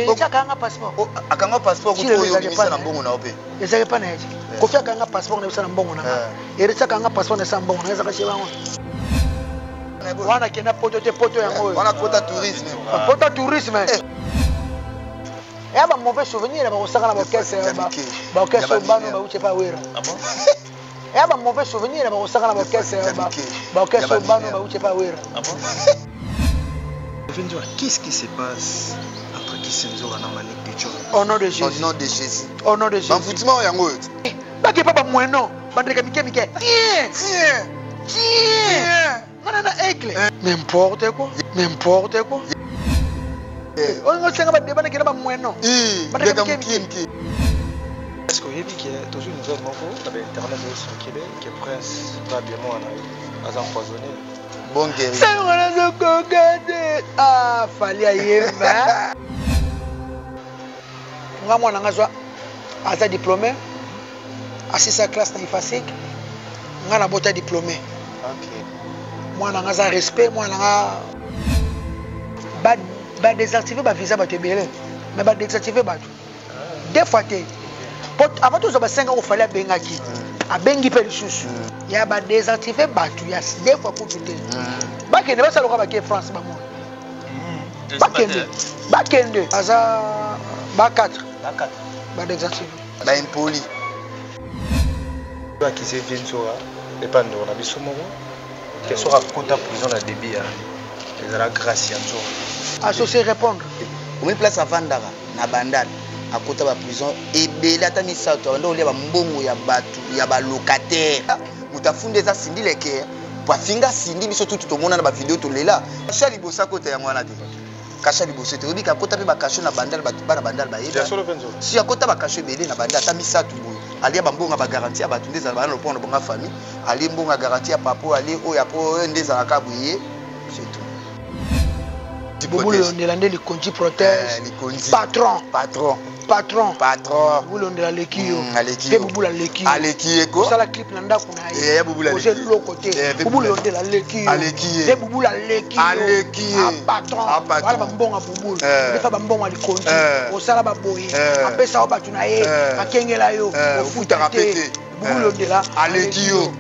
Héritier akanga passeport. Oh, akanga passeport kutu oyo obimisa na mbongo na yo mpe. Ezalaki epai na ye ti. Koffi akanga passeport na biso na mbongo na nga. Héritier akanga passeport na biso na mbongo na nga ezalaka chez bango. Wana kenda poto te poto yango oyo. Wana pota tourisme. Pota tourisme. Ya ba mauvais souvenir bakosaka na baorchestre baorchestre bano bauti epai wera. Ya ba mauvais souvenir bakosaka na baorchestre baorchestre bano bauti epai wera. Qu'est-ce qui se passe entre Kissinzora na Manick de John? Au nom de Jésus. Au nom de Jésus. Au nom de Jésus. Bamvutima yango oyo. Bake pa ba moeno, bandreka mike mike. Tiens. Tiens. Tiens. Ngana na aigle. N'importe quoi. N'importe quoi. Oyo ngosenga ba deba na kena ba moeno. Bandreka mike mike. Est-ce que oyebi ke tozwi nouvelle moko na ba internet ezocircule ke prince babia mwana aza empoisonné? Bon guéri. Sango nazokoka te. Ah, Fally ayemba. Nga mwana nga zwa aza diplômé. Asisa classe na IFASIC. Nga na bota diplômé. Okay. Mwana nga aza respect, mwana nga ba ba désactiver ba visa bato ebele. Mais ba désactiver bato. Deux fois te. Po avant tozwa ba 5 ans Fally abengaki. Abengi pe lisusu. Ya ba désactiver bato ya deux fois kutu te. Bakende basala lokola bake France bamona. Bakende. Bakende. Aza ba 4. Ba 4. Ba désactiver. Ba impoli. Bakise Vienzora epa ndeko na biso moko ke soki akota prison na début ya ezala grâce ya Nzora. Associé répondre. Omoni place avandaka na Bandal akota ba prison ebele ata misato abanda kolia ba mbongo ya bato ya ba locataire. Moto afundi eza Cindy Leker po afinga Cindy biso tutu tomona na ba video tolela. Kasha liboso akota yango wana te. Kasha liboso te oyebi akota pe ba kasho na Bandal bato bana Bandal bayeba. Si akota ba kasho ebele na Bandal ata misato boye alia ba mbongo ya ba garantie ya bato nde ezala bana lopango na bango ya famille alie mbongo ya garantie ya papa oyo alie oyo ya po oyo nde ezalaka boye c'est tout. Bubulu Yondela nde likonzi protège. Eh, likonzi. Patron. Patron. Patron. Patron. Bubulu Yondela aleki yo. Aleki Pe yo. Bubulu aleki yo. Aleki ye ko. Osala clip na ndako na ye. Eh, Bubulu aleki. Oza eloko te. Eh, pe Bubulu Yondela aleki yo. Aleki ye. Pe Bubulu aleki yo. Aleki ye. Ah, patron. Ah, patron. Wala ba mbongo ya Bubulu. Eh. Defa ba mbongo ya likonzi. Eh. Osala ba boye. Eh. Apesa yo bato na ye. Eh. Bakengela yo. Eh, Ofuta ofutaka pe te. te. Bubulu Eh. Yondela Aleki yo.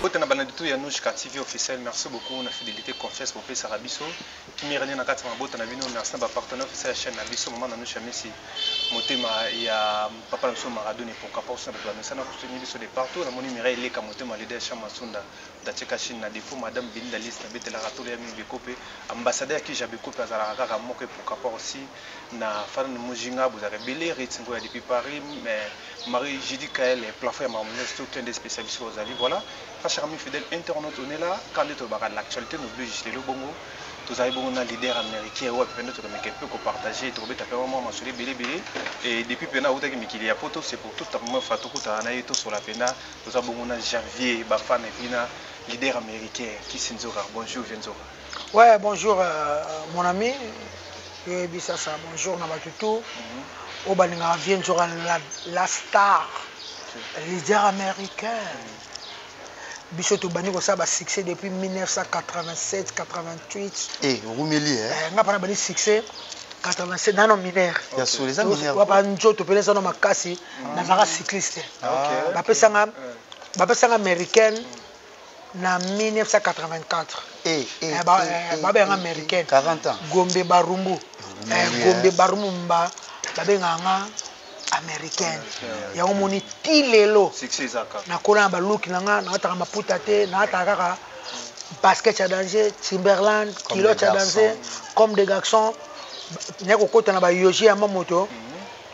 Botana bana tout ya Nouchka TV officiel, merci beaucoup na fidélité confiance pour pesa biso. Kimia na kati mabota na bino, merci na ba partenaire officiel ya chaîne na biso, maman na Nouchka Messi. Motema ya papa na biso Maradona pourquoi pas na bato mesana ko soutenir biso de partout na moni Mireille Leka motema leader Chama Sunda Dacheka Chine na défaut madame Belinda Lys na betelaka tolo ya mingi bekope ambassadeur Kija bekope azalaka kaka moko et pourquoi pas aussi na Fernand Mujinga bozalaka ebele Ritz Ngoya depuis Paris mais Marie Judy Kael plafond ya makambo nyonso to clin spécial biso ozali voilà. Très cher ami fidèle internaute, on est là quand on l'actualité nous oblige lelo bongo tozali bongo na leader américain oyo apepende tokomeka mpe kopartage tokobeta mpe mwa masolo ebele ebele et depuis mpena autaki mikili ya poto c'est pour toute la première fois tokutana na ye tosola mpena toza bongo na janvier bafana epuis na leader américain Kisi Nzoka. Bonjour vieux Nzoka. Ouais, bonjour mon ami yoyebisa ça bonjour na bato tout oyo balingaka vieux Nzoka la star leader américain. Biso tobandi kosala ba succès depuis 1987 88. Eh, rumeli eh. Nga pana bandi succès 87 nano mineur. Ya solo eza mineur. Wa ba nzoto pele zano makasi nazaka cycliste. Bapesanga bapesanga américaine na 1984. Eh, eh, Ba eh, eh, babenga eh, américaine. 40 ans. Gombe Barumbu. Gombe Barumbu mba babenga nga américaine. Yango moni ti lelo. Succès ezaka. Nakola na baluki na nga, nalataka maputa te, nalataka kaka basket ya danger, Timberland, culotte ya danger, comme des garçons. Naye kokota na ba yoji ya mamoto.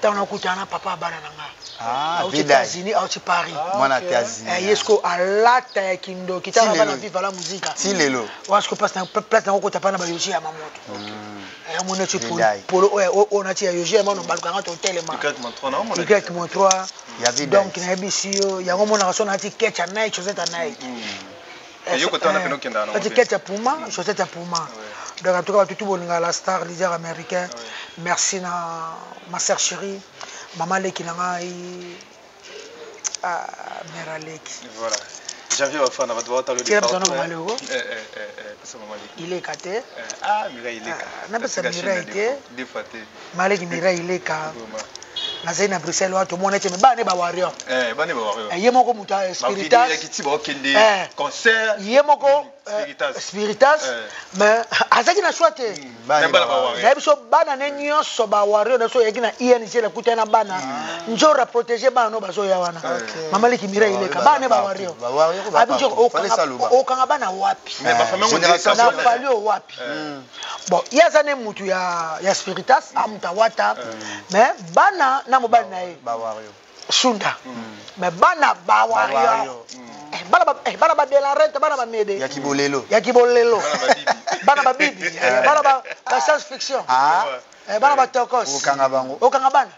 Ntango nakutana na papa bana na nga. Ah, Auti Vidal. États-Unis, auti Paris. Mwana États-Unis. Eh, yesko alata ya kindoki, tala Ti bana lelo. viva la musique. Ti lelo. Wasko place na place na kokota pa na ba yoji ya mamoto. Eh, mona ti Vidal. polo oyo oyo na ti ya yoji ya mano baluka nga to telema. Y na omona. Y mon 3. Ya Vidal. Donc nayebisi yo yango monaka so nati ketch ya Nike, chaussette ya Nike. Yo kotana peno kenda na Nati ketch ya Puma, chaussette ya Puma. Donc en tout cas batutu bolinga la star leader américain. Merci na ma sœur chérie, maman leki na ngai. Ah, mère aleki. Voilà. Janvier bafana bato baotalo. Tiela biso na mama leko. Ileka te. Ah, Mireille Ileka. Napesa Mireille te. Deux fois te. Maleki Mireille Ileka. Nazali na Bruxelles wana, tomona ete me bana ne bawarrior. Bana bawarrior. Ye moko moto ya spiritas kiti baokende concert. Ye moko spiritas, mais azalaki na choix te. Nayebi biso bana ne nyonso bawarrior na biso oyaki na ING, nakutani na bana nzora protege bana no bazoya wana. Mama leki Mireille Ileka, bana ne bawarrior abi okanga bana wapi na Fally o wapi? Bon, ye aza ne mutu ya spiritas, amutu awata, mais bana na mobali na ye sunda, mais bana bawarrior, bana badelarete, bana bamede ya kibolelo. Ya kibolelo, bana babibi, bana ba science fiction, bana batokos. Okanga bango. Okanga bana,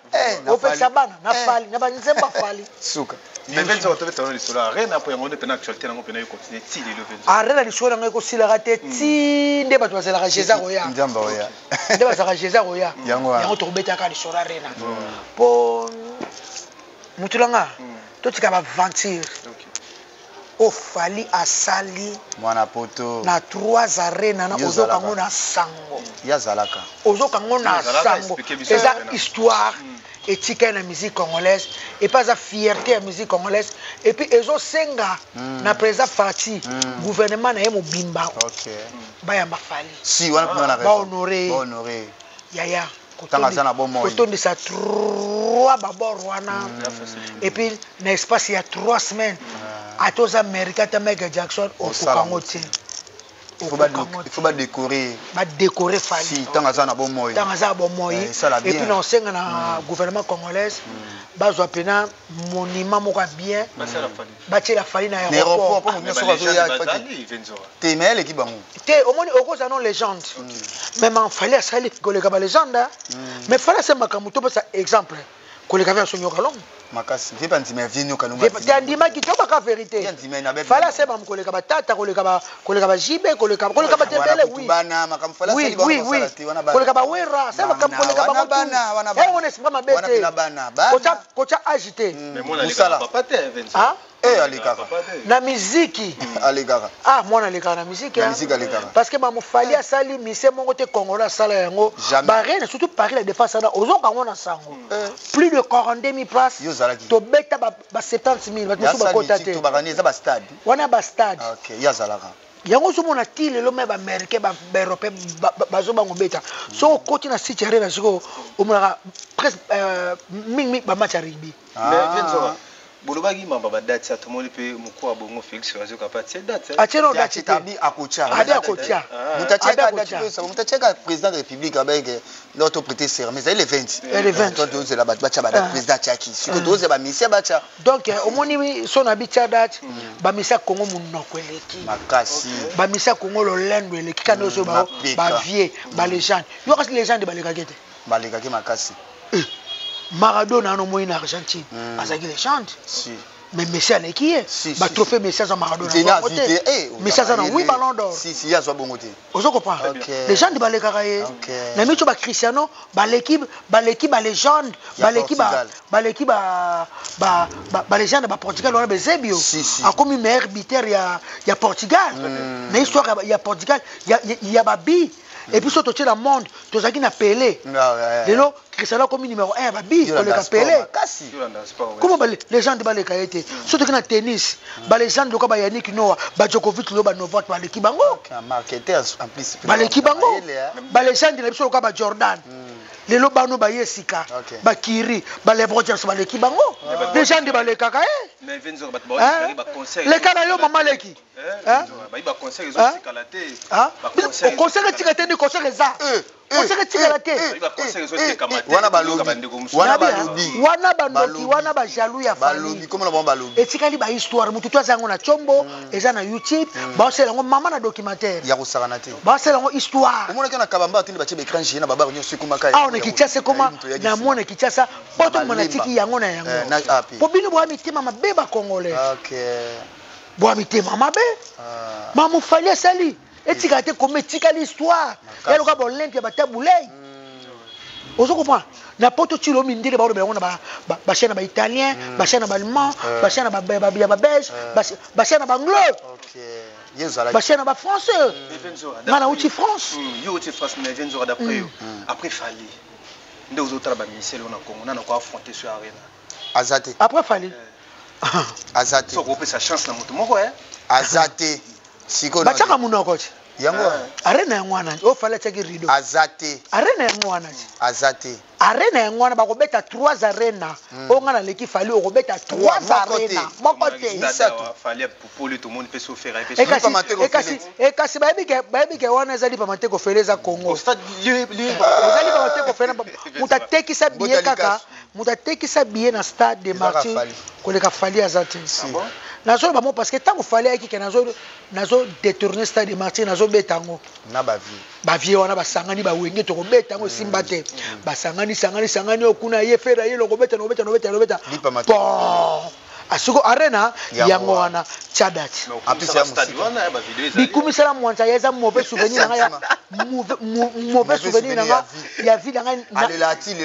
opekisa bana na Fally na banzemba Fally. Suka. Mais Venza, tobeta wana lisolo arena mpo yango nde mpena actualité nango mpena econtinue ti lelo, Venza. Arena, lisolo yango ekosilaka te ti nde bato bazelaka Jésus akoya. Nzambe oya. Nde bazalaka Jésus akoya. Yango wana. Yango tokobetaka lisolo arena mpo mutu nanga totika baventure oyo Fally asali. Mwana poto. Na trois arena na Yo. ozokango na sango. Ye azalaka. Ozokango na Ezalaka, sango. Expliquer biso Eza arena. histoire etikali na musique congolaise et puis aza fierté ya musique congolaise et puis ezosenga na président Fati, gouvernement na ye mobimba, bayamba Fally. Si wana mpena na raison. Bahonore. Bahonore. Yaya. Ntango aza na bomoi. Kotondisa trois babord wana et puis na espace ya 3 semaines, ata oza Américain, ata Michael Jackson, Osala. okokango te. Il faut badécorer. Badécorer Fally. Si ntango aza na bomoi. Ntango aza na bomoi. Esala Et puis bien. na osenga na gouvernement congolaise bazwa mpena monument moko ya bien. Basala Fally. Batiela Fally na Na aéroport aéroport. mpo moto nyonso azoya. Bazali, Venzora. Te, me eleki bango. Te, omoni, okozala non légende, mais ma Fally asali koleka balégende. Mais Fally asali makambo, topesa exemple koleka ve asonyoka longo. Makasi vie bandima ya vie nyoka longo. Te, andimaki te, obaka vérité. Ye andima na Fally asali makambo koleka batata, koleka bajibe, koleka batebele, oui. Bana makambo Fally Oui. asali bango Oui. basala te wana bana. Koleka bawera, asali makambo koleka Wana bango. bana, wana bana. Yango wana esika mabe Wana te. mpena bana, bana. Kotya age te. Mais mwana Mosala. alekaka papa te, Venzora. Ah? Alekaka. Papa te. Na miziki. Alekaka. Ah, mwana alekaka na miziki. Na Ah. miziki alekaka. Parce que bamofali asali mise moko te congolais asala yango. Jamais. Barene, surtout Paris La Défense wana, ozoka yango na sango, plus de 42 000 places. Yo ozalaki. Tobeta ba 70 000, bato mosusu bakota te. Tobakani eza bastade. Wana bastade. Ok, ye azalaka. Yango ozomona ti lelo me baaméricain, baeuropéen bazobango beta. Soki okoti na site ya arena sikoyo, omonaka presque mingimingi bamatch ya rugby. Mais Venzora, bolobaki mamba badate, atomoni mpe mokuu ya bongo Félix azoka pa tie date. Atie no date te. Abi akotya. Abi akotya. Moto atiaka Abi date. akotya. Toyosaka moto atiaka président de République abeke ndo to prêter serment ezali le 20. Eh, le 20. To tozela bato batya badate. Président atiaki, sikoyo tozela bamisia batya. Donc omoni so na bitia date, bamisia Kongo monoko eleki. Makasi. Bamisia Kongo lolendo eleki kanda oyo bao. Mapeka. Bavie balégende, yo kasi légende balekaki te. Balekaki makasi. Maradona wana omoi na Argentine azalaki légende. Si. Mais Messi aleki ye. Si, si, Batrophée Messi aza, Maradona Nzena azwa azwi yango te. te. Messi aza na 8 Ballon d'Or. Si, si, ye azwa bongo te. Ozo comprendre? Légende balekaka ye. Na miso bacristiano baleki, baleki balégende. Ya Baleki Portugal. Baleki balégende baportugal wana, Bezebio. Si, si. Akomi meilleur buteur ya Portugal na histoire ya Portugal ya babi. Et puis so totie na monde, tozalaki na Pele. Ah, ouais. Lelo Cristiano akomi numéro 1 ya babi Yolanda koleka sport Pele. makasi. Yolanda sport, ouais. Comment balégende baleka ye te? So toki na tennis, balégende loka baYannick Noah, baDjokovic, lelo baNovak baleki bango. Un marketeur en plus. Baleki bango. Mayele, hein. Balégende na biso loka baJordan, lelo bano baye sika, bakiri, baLebron James baleki bango. Légende balekaka ye. Mais Venzora, bato Hein? baodeklare baconcert. Leka na yo, mama leki. Hein? Bayi baconcert ezotikala te. Ah? Baconcert. Concert etika te, ndi concert eza, concert etikala te. Bayi baconcert ezotekama te. Wana Toyoka balobi. bandeko mosusu. Wana Nabi, balobi. wana bandoki. Balobi. Wana bajaloux ya Balobi famille. komona bango balobi. Etikali bahistoire, motu to aza yango na tiombo, eza na YouTube, baosala yango mama na documentaire. Ya kosakana te. Baosala yango histoire. Omonaki na Kabamba atindi batie baécran géant na babare nyonso ekomaka. Awa na Kinshasa ekoma na mwana Kinshasa po tomona. Balemba. Tiki yango na yango. Na api. Po bino boya mitema mabe, bacongolais. Boya mitema mabe. Ah. Mamofali asali etikala te, koma etikali histoire. Makasi. Ya loka baolympia batabulei. Ozo comprendre? Na poto ti lo mindele ba yango na ba chaîne ba italien, ba chaîne ba allemand, ba chaîne ba ya ba belge, ba chaîne ba anglais. Ba chaîne ba français. Nga na uti France. Yo uti France mais viens nzora d'après yo. Après Fally. Nde ozotala ba ministère na Congo na ko affronter sur arena. Azate. Après Fally. Azate. Soko opesa chance na moto moko eh. Azate. Sikoyo batiaka monoko ti. Yango arena yango wana oyo Fally atiaki rideau. Aza te. Arena yango wana ti. Aza te. Arena yango wana bakobeta 3 arena. Oyo nga naleki Fally okobeta 3 arena. Moko te. Misato. Fally apupoli tomoni mpe so Ferre mpe. Ekasi bayebi ke wana ezali pama te kofele eza Congo. Ezali pama te kofele moto atekisa billet kaka moto atekisa billet na stade de Martyrs koleka Fally aza te. Nazoloba mo parce que ntango Fally ayaki ke nazo détourner stade de Martyrs nazobeta yango. Na ba vie. Ba vie wana basangani ba wenge tokobeta yango esimba te. Basangani sangani sangani oyo kuna ye Ferre ye lokobeta lokobeta lokobeta lokobeta. Bon. Asiko arena yango wana tia date. Bikumisela mwanza ya eza mauvais souvenir na ya mauvais souvenir na nga ya vie na nga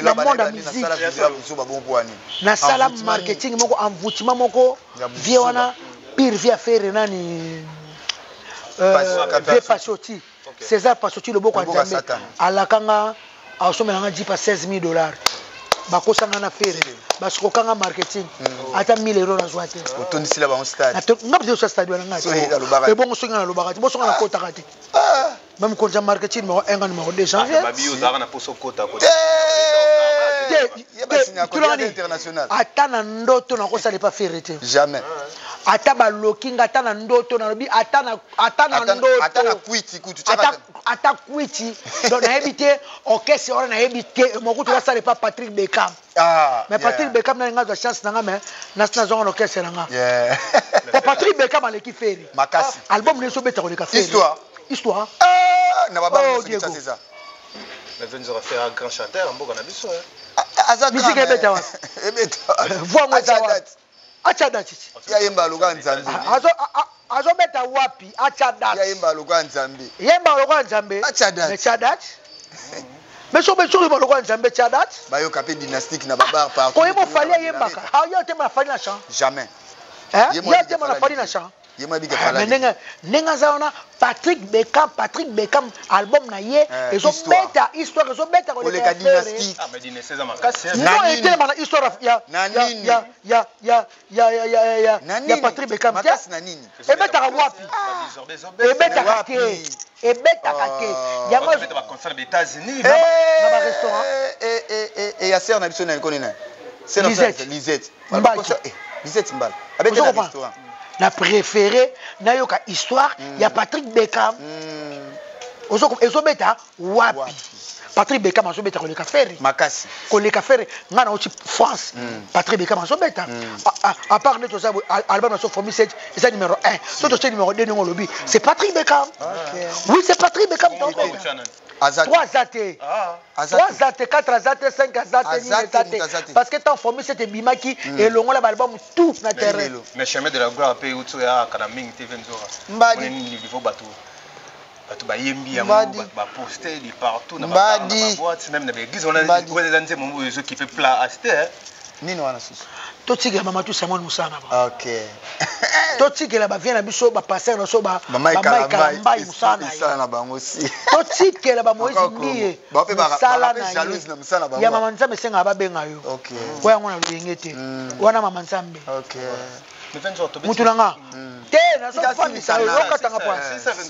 na monde ya musique. Nasala marketing moko envoûtement moko vie wana pire vie affaire nani vie Pasoti César Pasoti loboko ya Nzambe alakanga asomelanga jeep ya 16 000 dollars bakosanga na Ferre basikokanga marketing ata 1000 euros nazwa te. Otondisila bango stade. Nga mpe osa stade wana ngai ebongo soki nga nalobaka te bosonga nakotaka te. Même konza marketing numéro 1 nga numéro 2 janvier. Babi ozalaka na poso kota kota. Ata na ndoto nakosala epa Ferre te. Jamais. Ata baloki nga ata na ndoto nalobi ata na ndoto. Ata na kwiti kutu. Ata kwiti. Donc nayebi te orchestre wana nayebi te mokutu basala epa Patrick Beckham. Mais Patrick Beckham na nga za chance na nga mais nazonga na orchestre na nga. Po Patrick Beckham aleki Ferre. Makasi. Album ne so beta koleka Ferre. Histoire. Histoire. Na ba ba César. Mais venez faire un grand chanteur mboka na biso. Musique ebeta wapi? Ebeta. Voix ngo eza wapi? Acha date. Ya yemba loka Nzambe. Azobeta wapi? Acha date. Ya yemba loka Nzambe. Yemba loka Nzambe. Acha date. Mais acha date. Mais so beso yemba loka Nzambe acha date. Bayo kapé dynastique na babar partout. Koyemba Fally yembaka. Ah yo te ma Fally na chant. Jamais. Hein? Yo te ma Fally na chant. Mais ndenge aza wana Patrick Beckham, Patrick Beckham album na ye ezobeta histoire ezobeta koleka dynastique. Ah mais dynastie eza makasi. Non etelema na histoire ya ya ya ya ya ya ya ya ya ya Patrick Beckham te. Ebetaka wapi? Ebetaka te. Ebetaka te. Yango ebeta ba concert des États-Unis na ba restaurant. Et ya sœur na biso na nkoni na. Lisette. Lisette. Mbaki. Lisette Mbala. Abeta na restaurant. Na préféré nayoka histoire ya Patrick Beckham. Ezobeta wapi? Patrick Beckham azobeta koleka Ferre. Makasi. Koleka Ferre nga na oti France. Patrick Beckham azobeta. À part nde toza album na so Formule 7 eza numéro 1. So to numéro 2 ndenge olobi. C'est Patrick Beckham. Oui, c'est Patrick Beckham. 3 azate. 3 azate, 4 azate, 5 azate, nini azate. Parce que tant Formule 7 ebimaki elongola ba album tout na terrain. Mais chemin de la gloire pe utu ya kana mingi TV nzora. Mbadi. Niveau bato. Bato bayembi yango ba poster de partout na ba boîte même na ba église on a eza nzembo oyo ezo kiffer plat acheter. Nini wana susu? Totikela mama tu Samuel Musana ba. OK. Totikela ba vient na biso ba pasteur na so ba mama Kalambay Musana. Musana na bango si. Totikela ba Moïse Mbiye. Ba pe ba jalouse na Musana bango. Ya mama Nzambe senga ba benga yo. OK. Ko yango na lolenge te. Wana mama Nzambe. OK. Mutu nanga. Te nazofandisa yo okatanga po.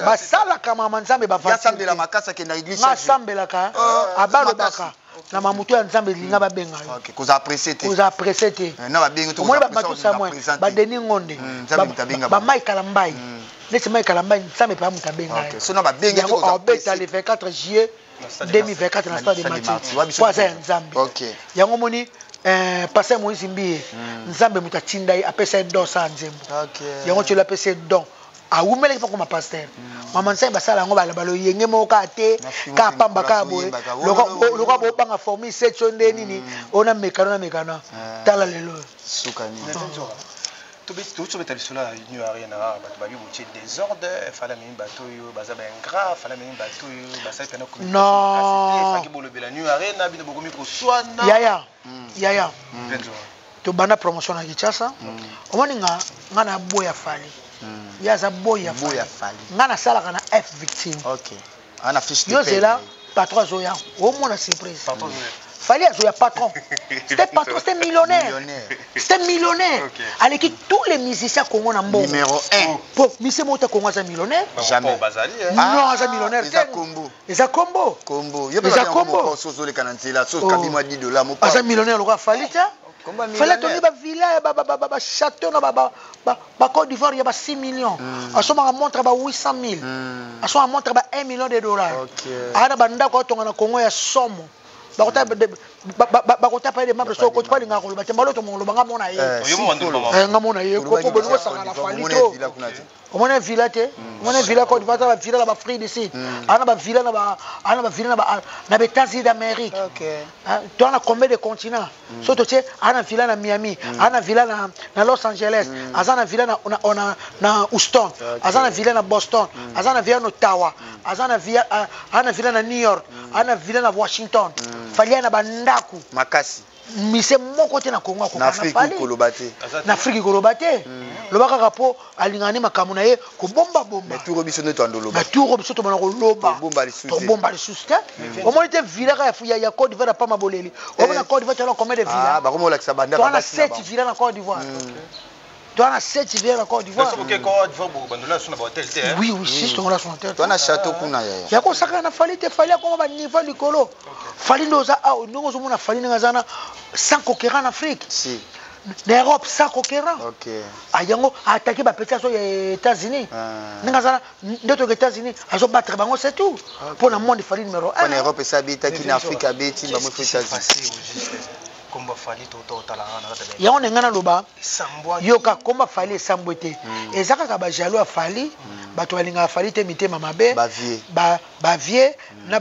Basalaka mama Nzambe ba Yasambela makasa ke na église. Masambelaka abalobaka. Na mamutu ya Nzambe linga babenga yo. OK, koza apprécier te. Koza apprécier te. Na babenga to koza apprécier Samuel, ba Denis Ngonde. Ba Mike Kalambay. Neti Mike Kalambay Nzambe pa mutu abenga yo. OK, so na babenga to koza apprécier. Le 24 juillet 2024 na stade de Martyrs. Po aza ya Nzambe. OK. Yango moni pasteur Moïse Mbiye Nzambe mutu atinda ye apesa ye don sa nzembo. OK. Yango tu l'apesa ye don. Awumelaki mpo koma pasteur. Mama Nzambe basala yango balabala yenge moko kaka te, kaka pamba kaka boye. Lokola bobanga formule 7 so nde nini, ona mekano na mekano. Tala lelo. Suka nini. Tobeta lisolo ya New Arena. Bato babi botie désordre. Fally amemi bato oyo baza baingrat. Fally amemi bato oyo basali mpena Non. faki bolobela New Arena, bino bokomi koswana. Yaya, yaya, Mpenzo. Tobanda promotion na Kinshasa. Omoni nga na boya Fally, ye aza boya. Boya Fally. Fally. Nga nasalaka na F Victime. Ok, ana fiche de Yo paie. zela, patron azoya, omona surprise. Patron. Fally azoya, patron, c'était patron, c'était millionnaire. Millionnaire. C'était millionnaire. Aleki tous les musiciens Congo na mbongo. Numéro 1. Po musicien moko te Congo aza millionnaire. Jamais. Bazali. Non, aza millionnaire Eza te. kombo. Eza kombo. Kombo yo mpe. Eza Babenga kombo. mopao so ozoleka na nzela so Oh. okabi mwa 10 $ mopao. Aza millionnaire lokola Fally te. Kombo ya Fally atongi millionnaire. bavilla, bachâteau na bacôte d'Ivoire ya ba 6 millions. Asomaka montre ba 800 000, asomaka montre ba 1 million de dollars. Aa na bandako atonga na Congo ya somo. Bakota pa de membre so okoti pa alingaka koloba te mbalo tomongo nga mona ye. Eh, Yo mo si, wandu kolo. mama. Eh, nga mona ye Olobaki koko bolingo na osanga na Côte d'Ivoire, Fally omona to villa kuna te. Omona villa te, omona villa Côte d'Ivoire, aza bavilla na baAfrique du Sud, aa na bavilla na ba aa na bavilla na baÉtats-Unis d'Amérique. Hein, toa na combien de continents? So totie, aa na villa na Miami, aa na villa na Los Angeles, aza na villa na Houston, aza na villa na Boston, aza na villa na Ottawa, aza na villa, aa na villa na New York, aa na villa na Washington. Fally aya na bandako Makasi. Mise moko te na Kongo Na akoka na Afrique Fally. koloba te. Na Afrique koloba te, loba kaka mpo alingaka nde makambo na ye kobombabomba. Mais turo biso nde toandoloba. Baturo biso tobana koloba. Tobomba lisusu te. Tobomba lisusu te. Omoni te villa kaka ya Côte d'Ivoire apama boleli. Omoni na Côte d'Ivoire toza na combien de villa? Ah, bakoma olakisa banda. Toza na babasi na 7 bango. villa na Côte d'Ivoire, toza na 7 villa na Côte d'Ivoire. Soki Côte d'Ivoire bandola so na bahotel te, hein? Oui, si tongola son tête. Toza na château kuna, yaya. Ya kosakana na Fally te. Fally akoma baniveau likolo. Fally nde oza awa, ndenge ozomona Fally ndenge aza na sans concurrent en Afrique, Si. na Europe sans concurrent. Ayango attaqué bapeti azo ya États-Unis. Ndenge aza nde toke États-Unis, azobattre bango, c'est tout. Mpo na monde, Fally numéro Mpo na 1. Europe esi abetaki, na Afrique abeti bango, Qu'est-ce qui s'est États-Unis. passé au juste? Kombo Fally totalaka na kati ya Yango ndenge naloba. esambwaki. Yoka, komba Fally esambwe te. Eza kaka bajaloux ya Fally, bato balingaka Fally te, mitema mabe. Bavie. Bavie na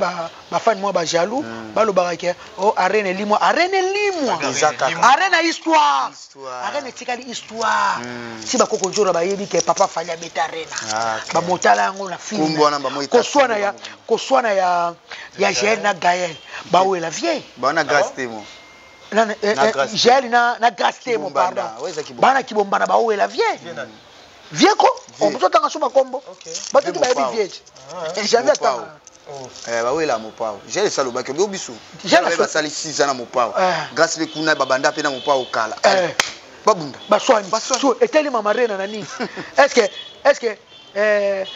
bafani mwa bajaloux balobaka ke o Arena elimwa, Arena elimwa. Eza kaka Arena histoire. Histoire. Arena etikali histoire. Si bakoko nzora bayebi ke papa Fally abeta Arena. Bamotala yango na film. Kombo wana bamo Koswana ya koswana ya Jael na Gael, bawela vie. Bana Grâce te mo. Na Grâce Temo. Jael na Grâce Temo. Kibombanda. Pardon. Ouais, eza Kibombanda. Bana Kibombana bawela vie. Vie nani? Vie ko. Vie. Omoto otanga so bakombo. Bato Vie bayebi Mopao. vie jamais. Mopao. Atanga. Oh. Eh, bawela mopao. Jael esi alobaki obi biso. Jael Jael basali 6 ans na mopao. Grâce mpe kuna babanda mpe na mopao kala. Babunda. Baswani. Baswani. So etali mama Rena na nini? Est ce que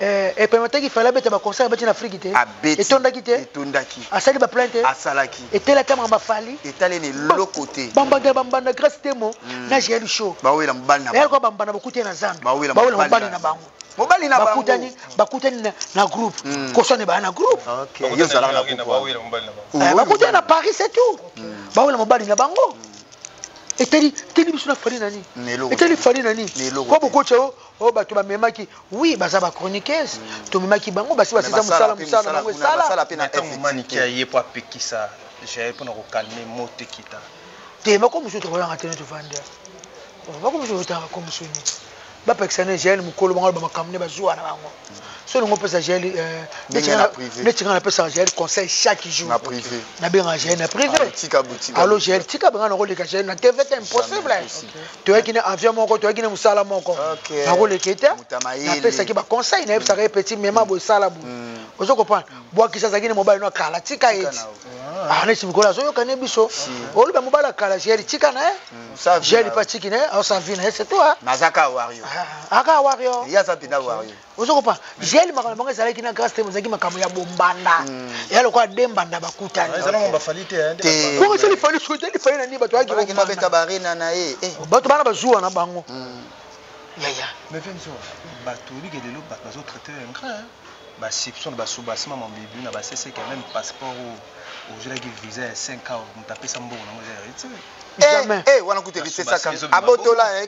epermettaki Fally abeta baconcert abeti na Afrique te? Abeti. Etondaki te? Etondaki. Asali baplein te? Asalaki. Eteli ata makambo aFally. Etaleni eloko te. Bambanda, bambanda Grâce Temo na Jael Show. Bawela mobali na eyali bango. kwa bambanda bakuti ye na zando. Bawela bawela mobali mobali na na bango. Mobali na bango. Bakutani na groupe, koswana ebaya na groupe. Ok, yo ozalaka na groupe wana. Bawela mobali na bango. Eh, bakutani na Paris, c'est tout. Bawela mobali na bango. Etali teli biso na Fally nani? Na eloko Etali te. Fally nani? Na eloko Ko te. bokotya oyo bato bamemaki, oui, baza bachroniqueuse, tomemaki bango basi Mais basisa basala mosala mpe mosala na mosala bango kuna, basala esala. mpe na Ntango maniki FFT. aye po apekisa Jael mpona kocalmer moto ekita. Te, bako mosusu tokoyanga te, neti ovandi bako mosusu otanga ko mosusu nini bapekisa ne Jael mokolo bango aloba makambo nde bazwa na bango. So olingo opesa Jael Ndenge na privé. neti nga napesaka Jael conseil chaque jour. Na privé. Nabengaka Jael na privé. Ah, tika tika. Alo Jael, tika benga nakoleka Jael na TV te, impossible. Impossible. Toyaki na avion moko, toyaki na mosala moko. Nakoleka ete Moto ya mayele. napesaki baconseil, nayebisaka ye: petit, mema boye, esala boye. Ozo comprendre? Bwakisa azalaki ne mobali no akala, tika ye. Tika Ti na yo. ah, neti mikolo azoyoka ne biso oloba mobali akala, Jael tika na ye. Sa vie Jael na pa tiki na ye, aosa vie na ye, c'est tout, ah. Nazaka wario. Ah, aka wario. Ye aza mpenza wario. Ozo comprendre? Jael, makambo na bango ezalaki na Grâce te, ezalaki makambo ya bombanda, eya lokola de mbanda bakutani. Eza nango baFally te, hein, nde Te. Bongo esali Fally soki etali Fally na nini? Bato ayaki balaki nabeta bombanda. barena na ye, eh. Bato bana bazuwa na bango, yaya. Mais mpe bato oyebike lelo bato bazotraite ingrat, baception na basubasima mabibi na baseseke, même passeport oyo ozwelaki visa ya 5 ans, moto apesa mbongo nango eza Héritier. Jamais. Eh, eh, wana kutu erisesaka abotola, eh,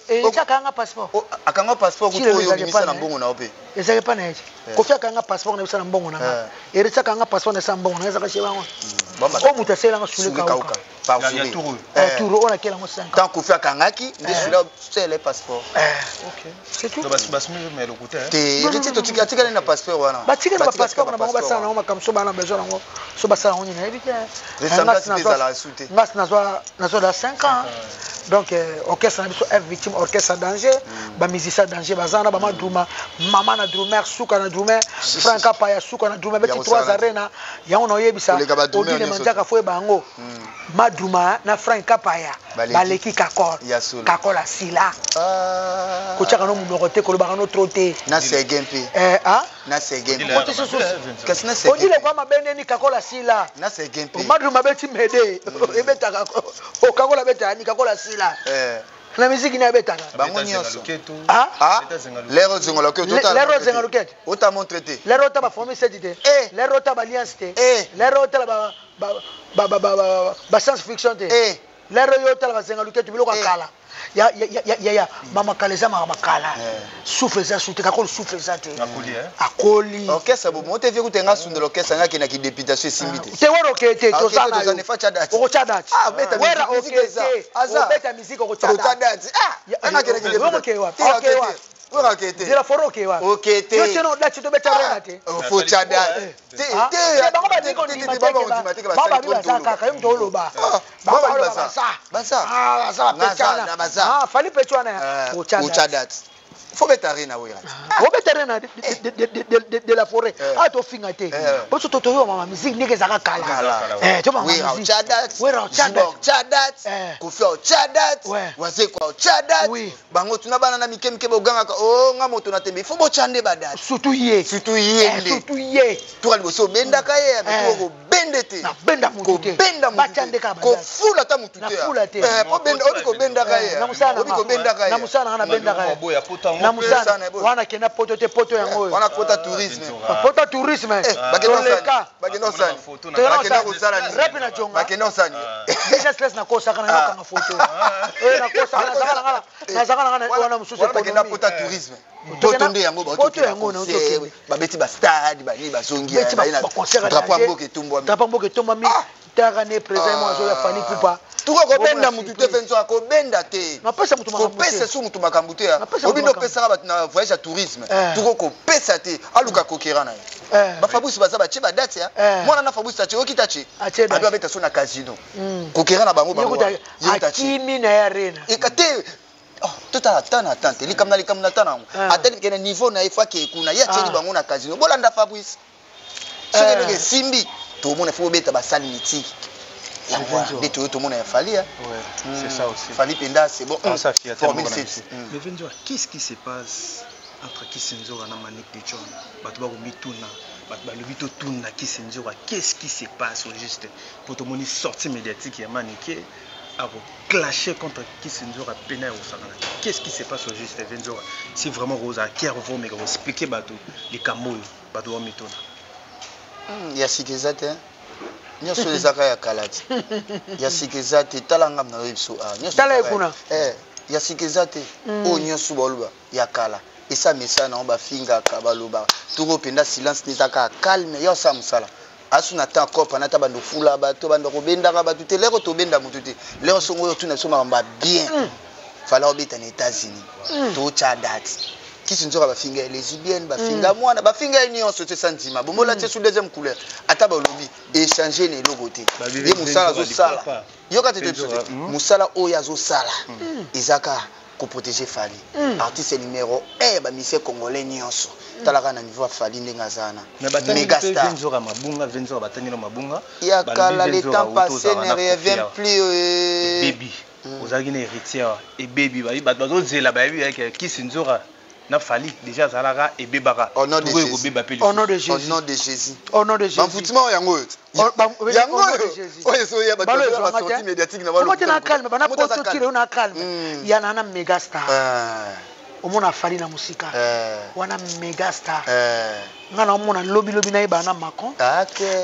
Héritier akanga passeport. Akanga passeport kutu Chile oyo ezalaki obimisa epa na na ye. mbongo na yo mpe. Ezalaki epa na ye te. Kofi akanga passeport na bisa na mbongo na nga. Héritier akanga passeport na bisa na mbongo na nga, ezalaka chez bango. Bamba- Oyo moto asalelanga Sule Sule Kauka. Kauka. Par Ya- ya Souley. tour oyo. Eh, Tour oyo nakela yango 5 ans. Tant Kofi akangaki nde Souley asala passeport. Ok. C'est tout. Donc, basumi mais lokuta, hein. Te, héritier totika, atikali na passeport wana. Batikali Batika bapasseport na bango, passeport basala wana. nango makambo so bana besoin nango, so basala yango nini, nayebi te. Ressemblance mpe ezalaka su te. Ngasi nazwa da 5 ans. Donc orchestre na biso F Victime, orchestre danger, bamusicien danger baza na bamadruma, mama na drumer, suka na drumer, Frank Apaya, suka na drumer, beti Yango 3 sala. Arena yango naoyebisa. Koleka ba drumer Odile nyonso. Mandiaka, fo oyeba yango, Madruma na Frank Kapaya Baleki. Baleki Kakol. Ya solo. Kakol asila. Ah. Kotiaka no monoko te, kolobaka no tro te. Na sege mpe. Eh, ah? Na sege Odile mpe. ya Okoti susu. Kasi na sege Odile mpe. kwa mabendeni, Kakol asila. Na sege mpe. Madruma abeti mede, ebetaka okakola, abetaka ni Kakola asila. Eh, Na miziki ni abetaka. Bango Abeta Zenga nyonso. Luketo. Ah? Ah, Abeta Zenga Luketo. lero zenga loketo. Lero Zenga Luketo. Ota montre te. Lero ota baformi seti te. Eh. Lero ota baalliance te. Eh. Lero otala ba science fiction te. Eh. Lero oyo otala bazenga luketu, biloko ya Eh. kala ya mamakala, eza maka makala. Eh. Souffle eza su te, Kakolo souffle eza te. Akoli, hein. Akoli. Orchestre bo mote vie kutenga sundela orchestre ngaki na kideputation esimbi te. Te, wera okeye te. Ah, Toza okeye te, na toza yo. ne fa tya date. Okotya date. Ah, beta Wera musique, musique okeye eza. te. Aza. Obeta musique, okotya Okotya date. date. Ah, anga kende Wera kideputation. okeye wapi? Te, Okeye okeye te. wapi? Wera okeye te. Nzela foro okeye wapi? Okeye te. Yo te no date, tobeta rena te. Oh, faut tya date. Te, Ah, te, te, bango te, bandiki te, kondima te, te bango ke bandima te ke bango basali babi trop baza ndolo. kaka ye moto oloba. Ah, Bango bango baloba baza. baza. Baza. Ah, baza Naza, bapeti na baza. wana. Ah, Fali peti wana. Eh, Otya otya date. date. Faut beta rena wera. Obeta rena de la forêt. Eh. Ah, tofinga te. Eh. Boso totoyo mama musique ndenge ezaka kala. Kala. Eh, to mama Wera musique. otya date. Wera otya Ziba date. otya date. Eh. Kofi otya date. Ouais. Wazekwa otya date. Oui. Bango tuna bana na mike mike bogangaka o nga moto na tembe. Faut botya nde badate. Surtout ye. Surtout ye Eh, nde. surtout ye. Toka liboso obendaka ye, Eh. mais kobende te. Nabenda mutu te. Kobenda mutu Batya te. nde kaka badate. Kofula ata mutu te. Nafula te. Eh, po benda obi kobendaka ye. Eh, na mosala na Obi nga. kobendaka ye. Na mosala na nga nabendaka ye. Boya, poto yango Na mpe. mosala Sana, boy. wana kenda poto te, poto yango oyo. Wana kota tourisme. Poto tourisme. Eh, bakenda Toleka. osani. Bakenda osani. Photo na- Toleka. Bakenda kosala nini? Rep na jonga. Bakenda osani. Business class nakosaka na yokanga foto. Eh, nakosaka, nazaka na nga, nazaka na nga wana mosusu. Wana bakenda économie. pota tourisme. Poto nde yango Poto yango na otokende. babeti bastade, banini, bazongi. Beti baconcert ya drapeau ya danger. mboka etumbwami. Drapeau ya mboka etombwami. Ah. Taka ne président mo azoya, Fally Ipupa. Tuka kobenda mutu te, fenso akobenda te. Napesa mutu makambo te. Kopesa su mutu makambo te ya. Napesa mutu Obi nde makambo. opesaka bato na voyage ya tourisme. Eh. Tuko kopesa te, aluka kokera na ye. Eh. Bafabrice baza batie badate ya. Eh. Mwana na Fabrice atie, okita atie. Atie date. Abi abeta so na casino. Kokera na bango Ye bango kuta wana. Ye kuta atie. akimi na ye arena. Eka te. Oh, totala ata na tante likambo na likambo na ta nango. Ah. Atelikene niveau na ye, fo akee kuna, ye atieli Ah. bango na casino. Bolanda Fabrice, soki Eh. eloko esimbi, tomona fo bobeta basali mythique yango wana nde toyo tomona ya Fally ya. Ouais, c'est ça aussi. Fally mpenza, c'est bon. Ah, ça, fierté, Formule moko na 7. biso. Mais Venzoa, qu'est-ce qui se passe entre Kisinzora na Manick de John? Bato bakomituna, bato balobi totuna Kisinzora, qu'est-ce qui se passe au juste? Po tomoni sortie médiatique ya Manike akoclashe contre Kisinzora pena ya kosangana. Qu'est-ce qui se passe au juste, Venzoa? Si vraiment kozala kier vomeka koexpliquer bato likambo oyo, bato bamituna. Ya sika eza te, nyonso oyo ezaka ya kala te. Ya sika eza te, tala ngam na oyebi so ah, nyonso Tala ye ezaka kuna. Eh, ya sika eza te. Oyo nyonso baloba ya kala, esa mesana nango, bafingaka, balobaka toko mpenza silence nde eza kaka calme ya osala mosala asu na temps copa na ta bando fula bato bando kobendaka bato te. Lero tobenda motu te, lero songo oyo tuna biso makambo ya bien. Fala obeta na États-Unis, totya date. Kisi nzoka bafinga ye lesbienne, bafinga mwana, bafinga ye nyonso te. Sa ndima bombola tie su deuxième couleur, ata balobi échange na eloko te. Babibi Ye mosala Benzoka azosala lipapa. yoka te, toyebi so Benzoka, te. Mosala oyo azosala eza kaka koprotéger Fally, artiste numéro 1 ya bamusicien congolais nyonso. Talaka na niveau ya Fally ndenge aza wana. Mais batangi Méga mpe star. Venzora mabunga, Venzora batangi na mabunga. Ya Balobi kala, le Venzora temps passé ozala ne na revient Kofi awa. plus. Ebebi ozalaki na héritier awa, ebebi bato bazozela, bayebi yake Kisi Nzora na Fally déjà azalaka, ebebaka. Au nom de Tokoki Jésus. kobeba mpe. Au nom de Au Jésus. nom de Jésus. Au nom de Jésus. Bamfutima oyo yango oyo. Au Yango nom de oyo Jésus. oyo ezoya bato Balo bazoya ezwanga basortie te. médiatique na Moko te na calme bana Moto aza poto calme. tire yo na calme. Ya na méga star. Omona Fally na mosika. Wana méga star. Nga na omona lobi lobi nayeba na Macron.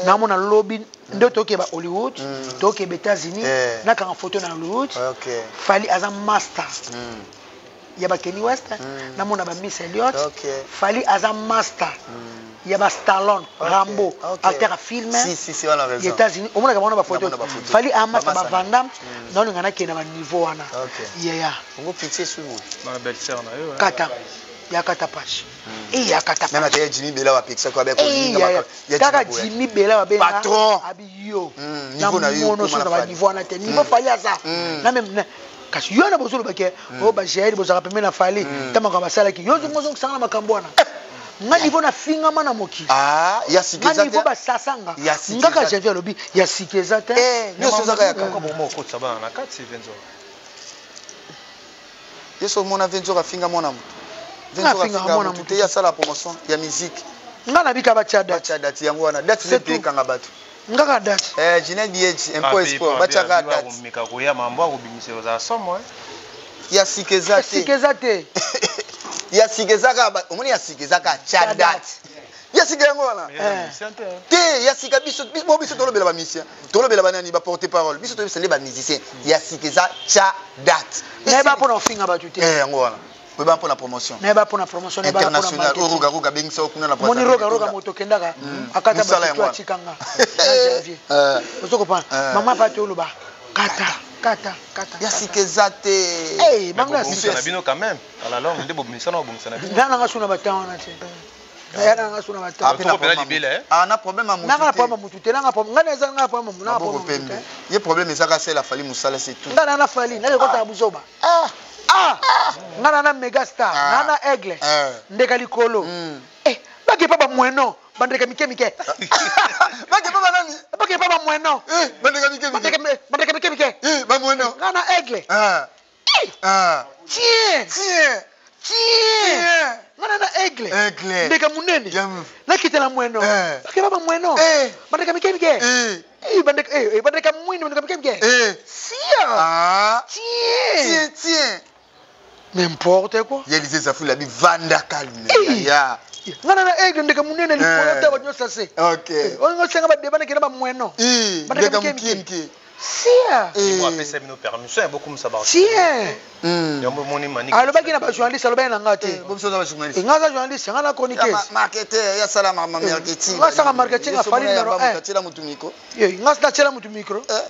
Naomona lobi nde tokeba Hollywood, tokeba États-Unis. Nakanga photo na Hollywood. Fally aza master. Ya ba Kenny West, namona ba Miss Elliot. Fally aza master ya ba Stallone, Rambo, acteur ya film Si, si, si, wana ya raison. États-Unis. Omonaka bango na bafoto. Namona bafoto. Fally aza master Bamasa ba Van Damme. Naolinga nakende na baniveau wana. Yeya. Ongo pitié sumu. Na belle sœur na yo, hein. Kata ya kata page e ya kata. Même ata ya Jimmy Bella bapekisaki abe Eh, kolinga ya, ya. ya Kaka Jimmy Bella. Jimmy Bella babenga Patron. abi yo Niveau na yo mono okoma so na na Fally. baniveau wana te, niveau Fally aza na même kasi yo na bozoloba ke oyo bagr bozalaka pembe na Fally ta makambo basalaki yo ozongozongisanga na makambo wana. Nga niveau nafingama na mokili, Ah, ya sika nga eza niveau te. basasanga Ya sika ngaka. eza te. Janvier alobi ya sika eza te. Eh, nyonso ezaka ya kaka. Pourquoi bongo okotisa bana na kati, Venzora? Ye so omona Venzora afinga mwana motu. Venzora Afinga afinga mwana motu motu. te, ye asala promotion ya musique. Nga nabika batya date. Batya date yango wana, date C'est nde mpe tout. ekanga bato. Ngaka date. Eh, Ginel Biej, impôt export, batiaka date. Akomeka koya mambo akobimisa ozala somo, eh. Ya sika eza Ya sika te. eza te. Ya sika eza kaka omoni, ya sika eza kaka tya Tya date. date. Ya sika yango wana. Mais eza musicien te, hein. Te, ya sika biso bo biso tolobela bamusicien, tolobela banani, baporte parole. Biso toyebisa nde bamusicien, ya sika eza tya date. Nayeba mpona kofinga bato te. Eh, yango wana oyeba mpona promotion Nayeba mpona promotion, nayeba mpona international. marketing. Oyo Roga abengisa yo kuna na Moni Brazzaville, Roga Roga Tonda. moto okendaka akata Mosala bato yango to wana. atikanga na Janvier. Ozo comprendre? Mama pati oloba kata kata kata. Ya sika eza te. Eh, bango ya bobongisa sika. na bino quand même, à la longue nde bobongisa na bobongisa na bino. Nga nanga suna batan wana te, naya nanga suna Ah, batan. pe na Toko pela problème ya libela, motu. eh? Ah, na problème ya motu Nanga na te. problème ya mutu te, nanga problème nga na eza nga problème nanga Maboko problème ya mutu pembe. te. Ye problème ezaka sela Fally mosala, c'est tout. Nga na na Fally nake kotaka buzoba. Ah, nga na na mega star. Ah. Na na aigle. Ndeka likolo. Eh, bakepa bamweno, bandeka mike mike. Bakepa banani? Bakepa bamweno. Eh, bandeka mike mike. Bandeka mike mike. Eh, bamweno. Nga na aigle. Ah. Ah. Tiens. Tiens. Tiens. Tiens. Nga na na aigle. Aigle. Ndeka munene. Nakitela mweno. Bakepa bamweno. Bandeka mike mike. Eh, bandeka, eh, bandeka mwini, bandeka mike mike. Sia. Ah. Tiens. Tiens, tiens. N'importe quoi. Ye Elise Zafuli abi vanda calme. Eh. Ya. Nga na na aigle, ndeka munene likolo. Ta bato nyonso ase. Ok. Oyo osenga badeba nakenda bamweno. Eh, Bandeka ndeka mike mike mike. mike. Sia. Mo apesa bino permission ya bokumisa ba. Tiens. Yango moni mani. Alobaki na bajournaliste, alobaki na nga te. Bo biso za journaliste. Nga aza journaliste, nga na Ya chroniqueuse. Marketeur, ya sala ma marketing. Nga asala marketing, afali numéro un. Atiela mutu micro. Ye, nga natiela mutu micro. Eh.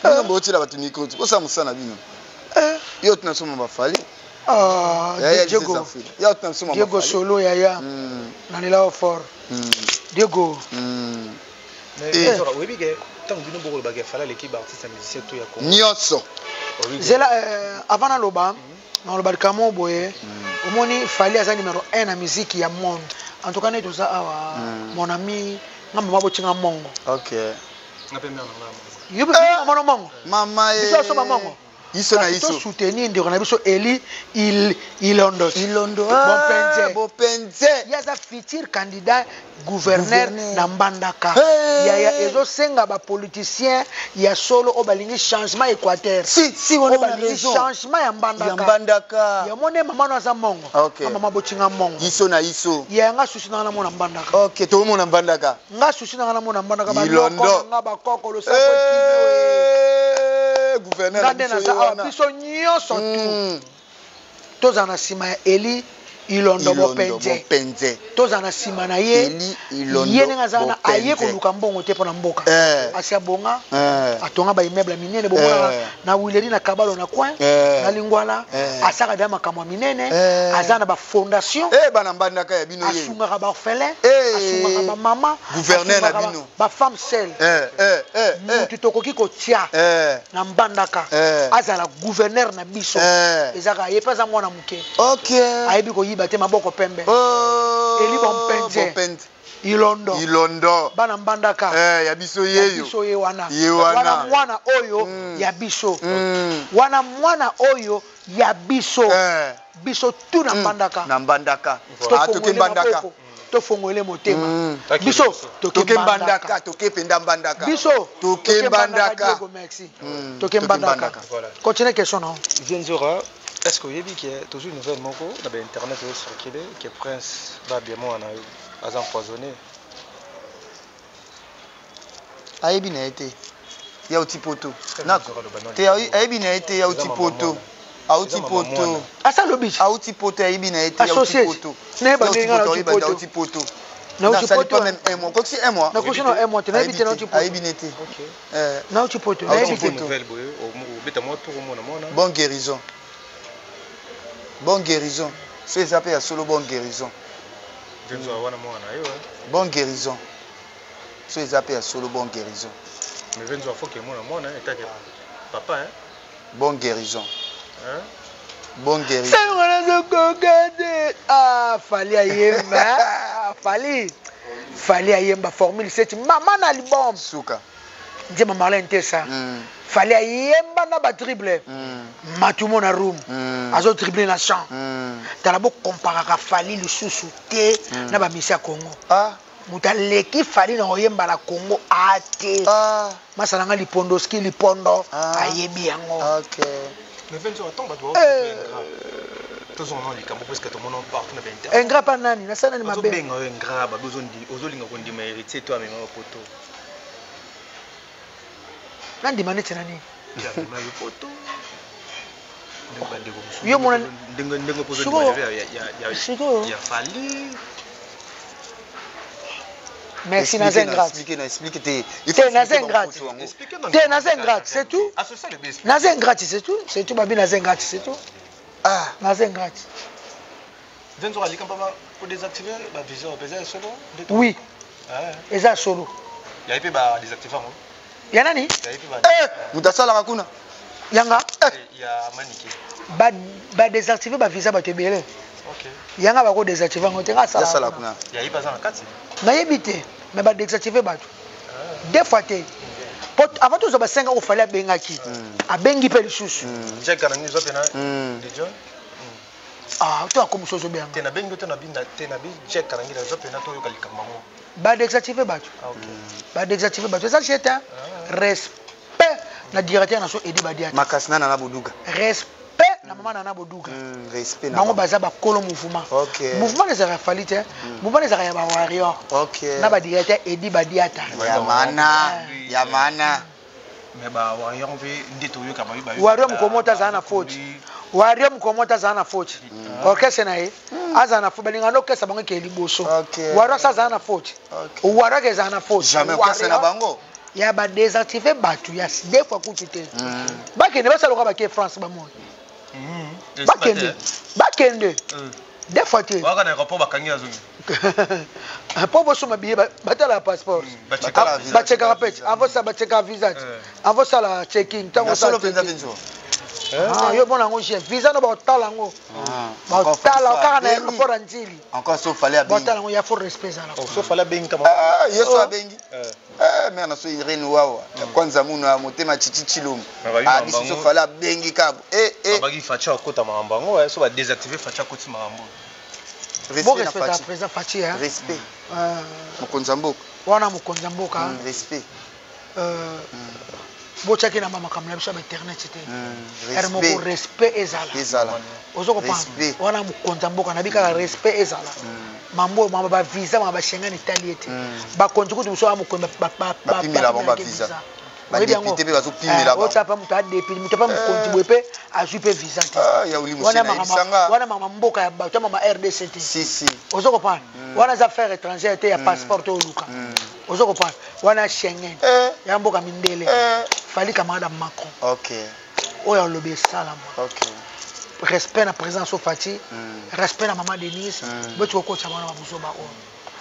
Bino botiela bato micro, bosala mosala na bino. Eh. Yo tuna soma bafali. Ah, Ya ya Diego. Elise Zafuli. Ya tuna soma Diego bafali. Solo yaya. Nalela yo fort. Diego. Mais Eh. Venzora, oyebi ke ntango bino bokolobaka Fally aleki baartiste ya musicien to ya Congo. Nyonso. Oyebi ke- Zela, avant naloba, naloba likambo boye. Omoni, Fally aza numéro 1 na musique ya monde. En tout cas nde toza awa, mon ami, nga mama botinga mongo. Ok. Nga mpe mare na nga mongo. Yo mpe mama no mongo. Mama ye. Biso asomba mongo. Iso na iso. Tosoutenir ndeko na biso Eli Ilondo. Ilondo. Bopenze. Bopenze. Ye aza futur candidat gouverneur Gouverneur. na Mbandaka. Hey! Yaya, ezosenga bapoliticien ya solo oyo balingi changement Équateur, Si, si, oyo wana na balingi raison. changement ya Ya Mbandaka. Mbandaka. Ya mone mama no aza mongo. Ok. Nga mama botinga mongo. Iso na iso. Ya nga susi nanga namona Mbandaka. Ok, tokomona Mbandaka. Nga susi nanga namona Mbandaka, banoko Ilondo. na nga bakoko losako ekime. Eh, gouverneur Nga na nde biso naza ye awa, wana. biso nyonso tu tozala na nsima ya Eli Ilondo Ilondo Bopenze. Bopenze. Tozala na nsima na ye. Eli Ilondo Ye ndenge aza wana, aye Bopenze. koluka mbongo te mpo na mboka. Asi abonga. Atonga baimmeuble ya minene bomonaka na Wileri, na Kabalo, na coin na Lingwala. Asaka deya makambo ya minene. Aza na bafondation. Eh, bana Mbandaka, ya bino ye. Asungaka baorphelin, asungaka bamama, Gouverneur na asungaka bino. bafemme seule. Mutu tokoki kotia na Mbandaka azala gouverneur na biso, ezaka ye mpe aza mwana moke. Ayebi koyiba te, maboko pembe. Oh, Eli Bompenze. Bopenze. Ilondo. Ilondo. Bana Mbandaka. Eh, ya biso Ya yeyo. biso ye wana. Ye wana. Wana mwana oyo ya biso. Wana mwana oyo ya biso. Biso tu na Mbandaka. Na Mbandaka. Ah, toke Tofongole Mbandaka. maboko, tofongole motema. Biso toke Toke Mbandaka. Mbandaka, toke mpenza Mbandaka. Biso toke Mbandaka. Diego, merci. Toke Toke Mbandaka. Mbandaka. Voilà. Continue question non. Venzora, est ce que oyebi ke tozwi nouvelle moko na bainternet ezocircule ke Prince Babia mwana yo aza empoisonné? Ayebi na ye te, ya oti poto. Nzora aloba nani? Te, ayebi na ye te, ya oti Eza mama poto. mwana. Auti poto. Asa lobi. Auti poto ayibi na ye te. Associé. Nayeba ndenge nga nauti poto. Auti poto. Nauti poto. Pas même un mois. Koki un mois. Nakoki na un mois te. Nayebi te nauti poto. Ayibi ne te. Nauti poto. Nayebi te. Bonne guérison. Bonne guérison. So eza pe ya solo bonne guérison. Bonne guérison. So eza pe ya solo bonne guérison. Mais venzo faut que mona mona etake papa hein. Bonne guérison. Hein? Bonne guérison. Ah, Fally ayemba. Ah, Fally. Fally ayemba formule 7 mama na album. Suka. Nzemba Marlène Tessa. Fally ayemba na ba dribble. Matumo na room. Azo dribble na champ. Tala bo comparaka Fally lisusu te na ba misia Congo. Ah. Moto aleki Fally na koyemba na Congo ate. Ah. Masala nga lipondoski lipondo Ah. ayebi yango. OK. Mais venzo attends bato ba tozonga na likambo parce que tomona partout na ba internet. Ingrat pa nani? Nasala nani mabe? Ozobenga yo ingrat babi ozolinga kondima héritier to amema yo poto. Nandima neti nani? Ya amema yo poto. Ndenge bandeko mosusu. Yo mona ndenge ndenge pozo Sikoyo- ndima ya Sikoyo. ya Fally. Merci naza ingrat. Expliquer na expliquer te. Te naza ingrat. Expliquer dans Te naza ingrat, c'est tout. Associé le BSP. Naza ingrat, c'est tout. C'est tout babi naza ingrat, c'est tout. Ah. Naza ingrat. Venzo alika papa pour désactiver ba vision pesa solo. Oui, Ah. eza solo. Ya pe ba désactiver ngo. Ya nani? Ya pe ba Eh, moto asalaka kuna. Yanga ya manike. ba ba désactiver ba visa bato ebele. OK. Yanga bako désactiver ngo te nga Asala asala. kuna. Ya ipa za na kati. Nayebi te, mais ba désactiver bato. Deux fois te. Po avant tozwa ba 5 ans ofali abengaki. Abengi pe lisusu. Jack kanangi zo pena de John. Ah, to akomi sozo benga. Te na bengi te na binda te na bi Jack kanangi zo pena to yoka likambo ngo. Ba désactiver bato. Ah OK. Ba désactiver bato. Eza jete. Respect na directeur na so Edi Badiata. Makasi na na boduga. Respect na mama na boduga. Respect na. Bango baza bakolo mouvement. OK. Mouvement ezalaka Fally te. Mouvement ezalaka ya ba warrior. OK. Na ba directeur Edi Badiata. Ya mana, ya mana. Mais ba warrior mpe nde toyoka ba ba. Warrior mokomo azala na faute. Warrior mokomo azala na faute. Orchestre na ye azala na faute. Balinga na orchestre bango ekeye liboso. OK. Warrior sa azala na faute. OK. Warrior ezala na faute. Jamais orchestre na bango. Ya ba désactiver bato ya deux fois kutu te. Bakende basaloka bake France bamona. Bakende. Bakende. Deux fois te. Waka na aéroport bakangi azongi. Po bosomba billet batala passeport. Batala visa. Bachekaka pe avant ça bachekaka visa. Avant ça la checking ntango Na solo osala penza checking. venzo. Ah, yo mona yango chef visa no baotala yango. Baotala kaka na aéroport ya Njili. Encore so fallait abengi. Baotala yango ya faut respect ezala. So fallait bengi kama. Ah, yeso abengi. Eh, mère na so Irene wawa. Kwanza munu ya motema chichi chilombo. Ah, biso so fallait abengi kabo. Eh eh. Babaki Facha akota makambo yango, so ba désactiver Facha akoti makambo. Bon Respect na respect à Fatshi. président Fatshi hein. Respect. Mokonzi ya mboka. Wana mokonzi ya mboka. Respect. Botiaki na makambo na biso ya internet te. Ere moko Respect. respect ezala. Ezala. Ozo comprendre. Respect. Wana mokonzi ya mboka na bikaka respect ezala. Mambo mama ba visa mama ba Schengen etali ete. Bakonzi kutu biso ya mokonzi Bapimela bango ba visa. Ba député mpe bazopimela bango. Otya pa moto adepi moto pa mokonzi boye mpe azwi mpe visa te. Ah, ya Oli Wana Musena mama yebisanga. wana mama mboka ya bato ya mama RDC te. Si si. Ozo comprendre. Wana eza affaire étrangère te ya passeport to oluka. Ozo comprendre. Wana Schengen. Eh. Ya mboka mindele. Eh. Fally camarade ya Macron. OK. Oyo alobi esalama. OK. Respect na président Fatshi, respect na maman Denise, boti kokota bana ba buzoba oyo.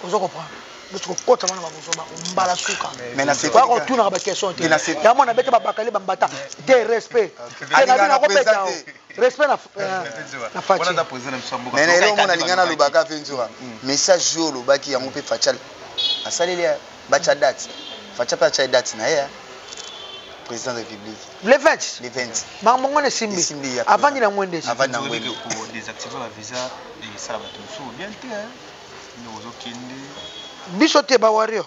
Ozo comprendre. Boti kokota bana ba buzoba oyo mbala suka. Mais na Kwa kotunaka ba question te. Mais na se- Ya mwana bete ba bakali ba mbata. Te respect. Te na Alingana bino président kobeta o. te. Respect na na Fatshi. Wana za président na biso ya mboka. Mais na eloko mona alinga nalobaka mpe nzoka. Message oyo olobaki yango mpe Fatshi asaleli ya batya date. Fatshi mpe atya date na ye ya président de la République. Le 20. Le 20. Makambo ngone esimbi. Esimbi ya Avandi na mwende. Avandi na mwende. Ko désactiver ba visa esala bato mosusu bien te. Nde ozokende. Biso te ba warrior.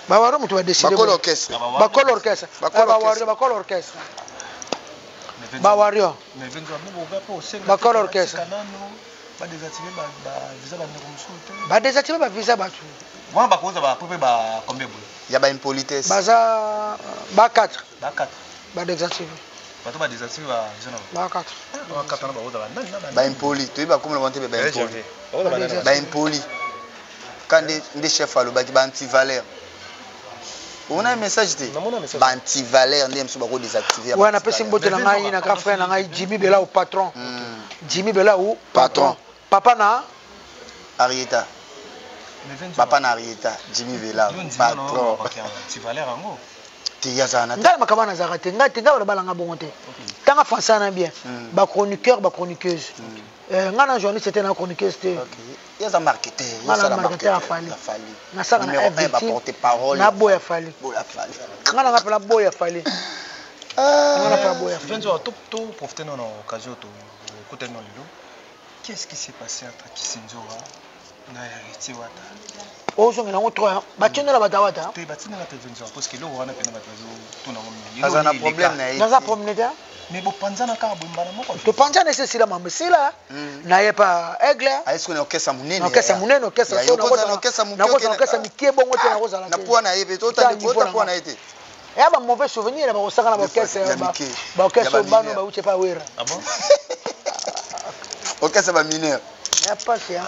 Ba warrior moto ba décider. Bakolo orchestre. Bakolo orchestre. Bakolo Ba warrior, orchestre. bakolo orchestre. Ba warrior. Mais venzo boboga mpe osenga Bakolo orchestre. nano ba désactiver ba visa bandeko mosusu te. Ba désactiver ba visa bato. Wana bakoza ba peu près ba combien boye? Ya ba impolitesse. Baza ba 4 Ba 4. ba désactiver. Bato ba désactiver ba visa na Ba 4. Ba 4 na bakozala nani na Ba impoli, toyebi bakoma na bango te, ba impoli. Ba impoli. Ka nde nde chef alobaki ba antivaleur. Omona message te? Ba antivaleur nde mosusu bako désactiver. Ouais, napesi mbote na ngai na grand frère na ngai Jimmy Belau patron. Jimmy Belau patron. Papa na Arieta. Papa na Arieta, Jimmy Belau patron. Antivaleur yango. Te ye azala na Ngai makambo wana nazalaka te, ngai te, ngai balobala nga bongo te. Tanga français wana bien. Ba chroniqueur, ba chroniqueuse. Ngai na journaliste te, na chroniqueuse te. Ye aza marketeur, ye Ngai na asala marketeur ya marketeur Fally. ya Fally. Nasala na Numéro 1 ba victime. porte parole. Na boya Fally. Boya Fally. Ngai na nga pela boya Fally. Ngai na pela boya Fally. Venzo to to profiter na occasion to kutana lelo. Qu'est-ce qui s'est passé entre Kisinzora na Héritier Wata? Ozongela yango trop, batindela bato Wata. Te, batindela te Venzo, parce que eloko wana pena bato bazotuna yango mingi. Aza na problème na ye. Naza problème te. Mais bopanzana kaka boye mbala moko. Topanzana ese esila mambo esila. Na ye pa aigle. Aye sikoyo na orchestre monene. Na orchestre monene, orchestre so nakozala na orchestre moke. Nakozala na orchestre mike bongo te, nakozala te. Na poids na ye pe totali kota poids na ye te. Ya ba mauvais souvenir ba kosaka na ba orchestre ba orchestre bano ba uche pa wera. Ah bon? Orchestre ba mineur. Ya pasi ya.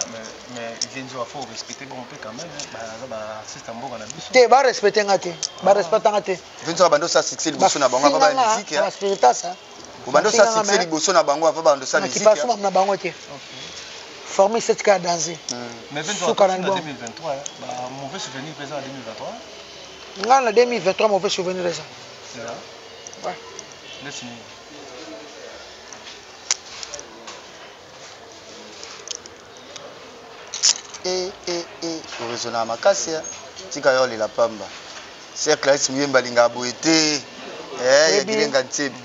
Mais Venzo faut respecter bon peu quand même ba ba artiste mboka na biso. Te ba respecter nga te. Ba respecter nga te. Venzo ba ndosa succès liboso na bango ba musique. Ba spiritas ça. Obando sa succès liboso na bango avant bando sa musique. Na kipaso na bango te. Formé cette cas danser. Mais Venzo na 2023 ba mauvais souvenir présent en 2023. Nga na 2023 mauvais souvenir eza. C'est là. Ouais. Neti nini? E e e oraisonnaka makasi tika yo olela pamba. Sœur Clarisse Muyemba alingaka boye te. Eh ya Gilenga Ntsebi.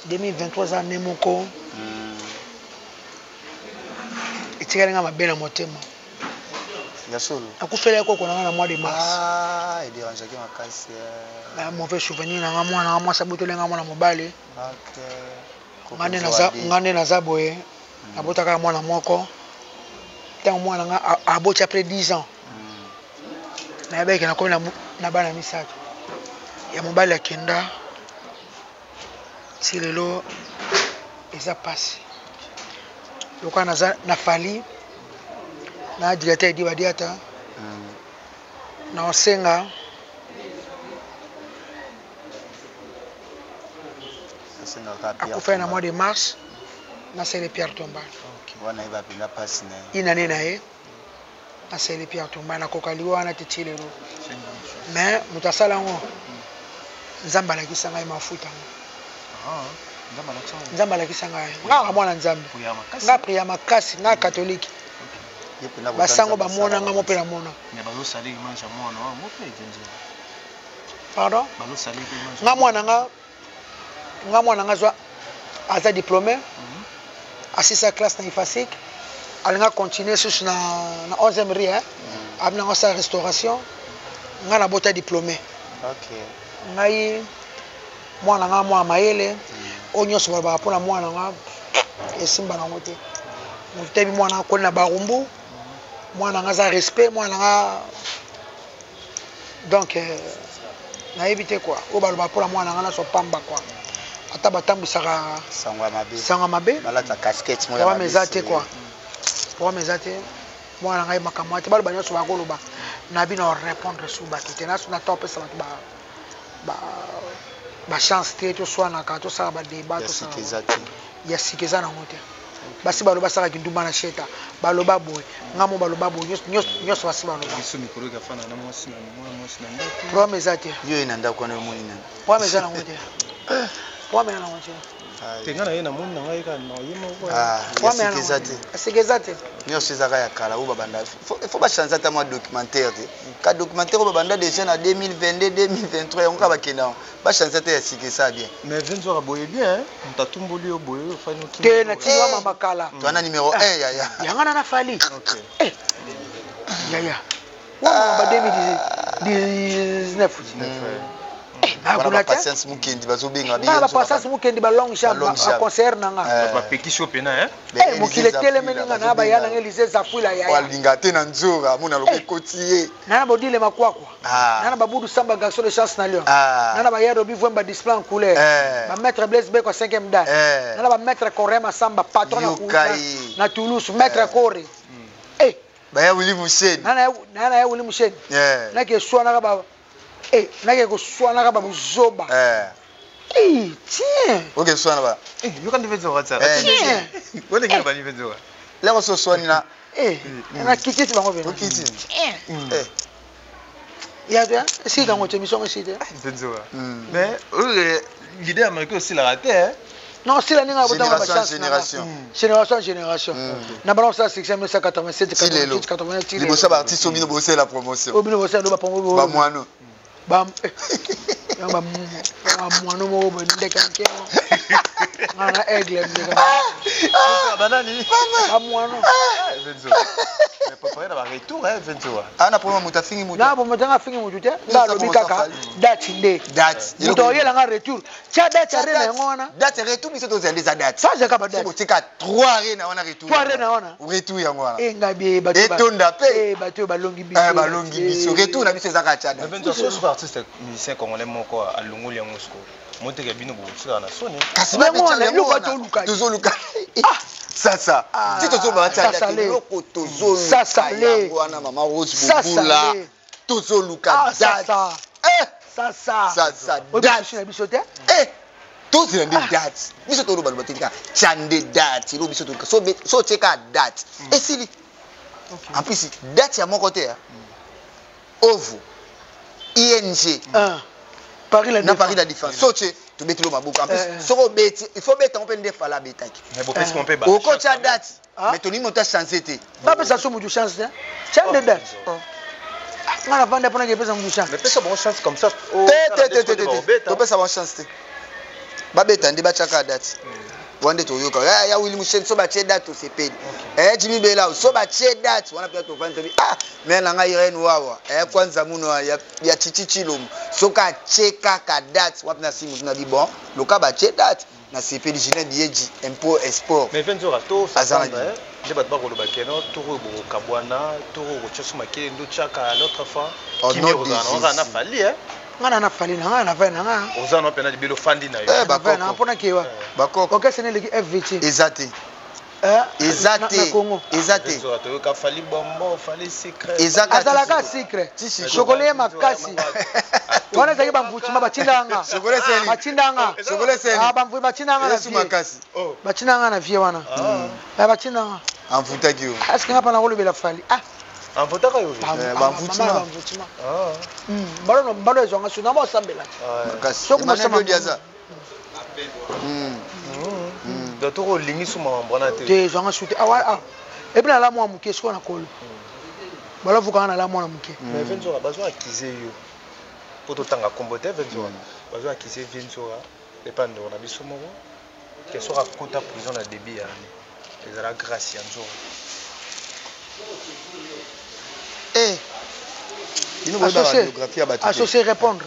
2023 eza année moko. Etikali nga mabe na motema. Ya solo. Akufela koko na nga na mois de mars. Ah, edérangeaki makasi. Na mauvais souvenir na nga mwana nga mwasi abotoli nga mwana mobali. Okay. Nga nde naza boye. Nabotaka mwana moko. Ntango mwana nga aboti après 10 ans. Nayebaki nakomi na bana misato. Ya mobali akenda. Ti lelo eza pasi. Lokola naza na Fally na directeur Edi Badiata na osenga akufaki na mois de mars nasali Pierre Tombal. Inane na ye nasali Pierre Tombal nakoka liwa wana te ti lelo. Mais moto asala yango Nzambe alakisa ngai mafuta yango. Nzambe alakisa ngai. Nga mwana Nzambe. Nga priya makasi, nga catholique. Basango bamona nga mo pe namona. Pardon? Nga mwana nga mwana nga zwa aza diplômé. Asisa classe na IFASIC. Alinga continuer susu na 11e rue hein. Abina nga sa restauration. Nga na bota diplômé. Ngai mwana nga mwana mayele oyo nyonso balobaka mpona mwana nga esimba nango te. Moto tebi mwana akoli na barumbu, mwana nga aza respect, mwana nga donc nayebi te quoi. Oyo balobaka mpona mwana nga nyonso pamba quoi. Ata batambwisaka sango ya mabe. Sango ya mabe. Balata casquette moko ya Programme eza mabe te quoi. Programme eza te. Mwana ngai makambo te baloba nyonso bakoloba. Na bino répondre sous bato te. Na na top pesa bato ba chance te toswanaka tosala ba débat Ya tosala sika eza te. Ya sika eza nango te. Basi baloba saka kindumba na sheta. Baloba boye. Ngamo baloba boye. Nyonso, nyonso basi baloba. Biso mikolo ka fana na mwasi na mwana mwasi na ndako. Programme eza te. Yo ye na ndako wana omoni nani? Programme eza nango te. Programme eza nango te. Te nga na ye na moni na ngai kaka na ye moko. Ah, ya sika eza te. Ya sika eza te. Nyonso ezaka ya kala oyo babanda. Faut ba changer ata mwa documentaire te. Ka documentaire oyo babanda déjà na 2022, 2023 yango kaka bakenda yango. Ba changer ata ya sika eza bien. Mais Venzo boye bien, hein? Moto atumboli yo boye, ofani okimi. Te, na tiki wa mama kala. Toi na numéro 1 yaya. Yanga na na Fally. OK. Eh. Yaya. Wa mama ba 2019. Eh. Ah, Wana kuna te? Bapatience Mukendi bazobenga. Nga bapasasi Mukendi, balong Balong jambe. Baconseiller na nga. Bapekisi yo pena, hein? Eh, mokili etelemeli nga na baya nanga Elise Zafuila yaya. Alinga te na nzora amona loka ekoti ye. Nana bodile makwakwa. Ah. Nana babudu samba, garçon de chance na Lyon. Ah. Nana baya Robi Vwemba, display en couleur. Eh. Bamaître Blaise Beko, 5e dan. Eh. Nana bamaître Coré Masamba, patron na, Yoka na, ye. na Toulouse, maître Coré. Eh, Baya Wili Musheni. Nana ya Wili Musheni. Nake swanaka ba, eh, nake koswanaka ba buzoba. Eh, tiens. Oke swana ba. Yoka nde Venzora tsa. Eh. Olenge bani Venzora. Lero so swani na. Eh, nakitisi bango pena. Okiti. Tiens. Ya te esika yango te, émission esi te. Venzora. Mais oyo leader américain osilaka te, hein? Non, sila ndenge abotanga. Génération en génération. Génération en génération. Na bana osala succès 1987, Ti lelo. 88, 89. Liboso ya baartiste obino bosala promotion. Obino bosala do bapongo. Bamwano. Bamwano moko boye ndeka nkemo nga na aigle ndeka. Banani? Bamwano. Venzora. Mais papa ye na baretour, hein, Venzora. Ana problème, moto afingi moto. Na bomotanga afingi motu te, nga alobi kaka date nde. Date. Moto oyelanga retour, tia date arena yango wana. Date retour, biso tozala nde eza date. Sazaka badate. So botika 3 arena wana, retour. Trois arena wana. Retour yango wana. Engabi bato Etonda pe. Bato oyo balongi biso. Eh, balongi biso. Retour na biso ezaka tia Mais date. Venzora, so soki artiste musicien congolais moko alongoli yango sikoyo, moteka bino botikaka na soni. Kasi Yango babetya wana, yango eloko wana. toluka. Tozoluka sasa. Ti tozoloba tia Sasa date. le. Eloko tozoluka Sasa le. yango wana, mama Rose Sasa Bobula. le. Tozoluka Ah, date. sasa. Eh, Sasa. Sasa, oyo date. biso na biso te. Eh, tozela nde date. Biso toloba loba totika tia nde date. Eloko biso toluka, so otieka date, esili. En plus date ya moko te, ah. Ovo ing. Ah. Paris la Na Défense. Paris la Défense, so otie, tobeteli yo maboko. En plus Eh, eh. soki obeti, il faut beta ngo mpe nde Fala abetaki. Mais bopesi mo mpe ba Okotia date. Ah. Mais tolingi moto achange te. Bapesa so motu chance te, tia nde date. Nga na vanda mpona kepesa motu chance. Mais pesa bango chance comme ça. Te, te, te, te, te, te. Topesa bango chance te, babeta nde, batiaka date wana nde toyoka. Ya Wili Musheni, so batie date, tosepeli. Eh, Jimi Belau, so batie date wana mpenza, tovandi, tobi ah me na ngai Irene Wawa, eh, kwanza muno ya Chichi Chilombo, soki atie kaka date wapi na si motu na bi bon loka batie date, nasepeli. Julien Bieji, impôt export. Mais Venzora, to Aza na s'attendre nde bato bakoloba keno toko oyo bokokabwana, toko oyo kotia so makele nde otiaka l'autre fois. Oh, Kimi non, ozala na de ozala na Jésus. Fali, hein? Nga na nafali na nga, na vai na nga. Oza na mpena libelo, ofandi na yo. Eh, Na vai na nga bakoko. mpona kewa. Bakoko. Orchestre neleki FVT. Eza te. Eh, Eza na te. Congo. Eza te. Venzora, toyoka Fali bonbon, Fali secret. Eza kaka Azalaka ti sikoyo. secret. Ti sikoyo. Chocolat ye makasi wana ezalaki bamvutima batindanga. Chocolat eseni. Batindanga. Chocolat eseni. Ah, batindanga na Yesu vie. makasi. Oh. Batindanga na vie wana. Ah. Eh, batindanga. Amvutaki yo. Est-ce que nga mpana kolobela Fali, ah. Amvutaka yo? Eh, bamvutima. Bamvutima. Ah. Mbalo mbalo ezwanga su na bosambela. Ah. Makasi. Soki Emmanuel mosama- Lodi aza. Donc toko olingi so makambo wana te. Te, ezwanga su te awa, ah. Et puis nala mwa moke sikoyo na kolo balavukanga, nala mwana moke. Mais Venzora, bazo akize yo mpo totanga nkombo te. Venzora, bazo akize Venzora epa ndeko na biso moko ke soki akota prison na début ya année, ezala grâce ya Nzora. Eh. Bino boyeba biographie ya bato te. Associé répondre.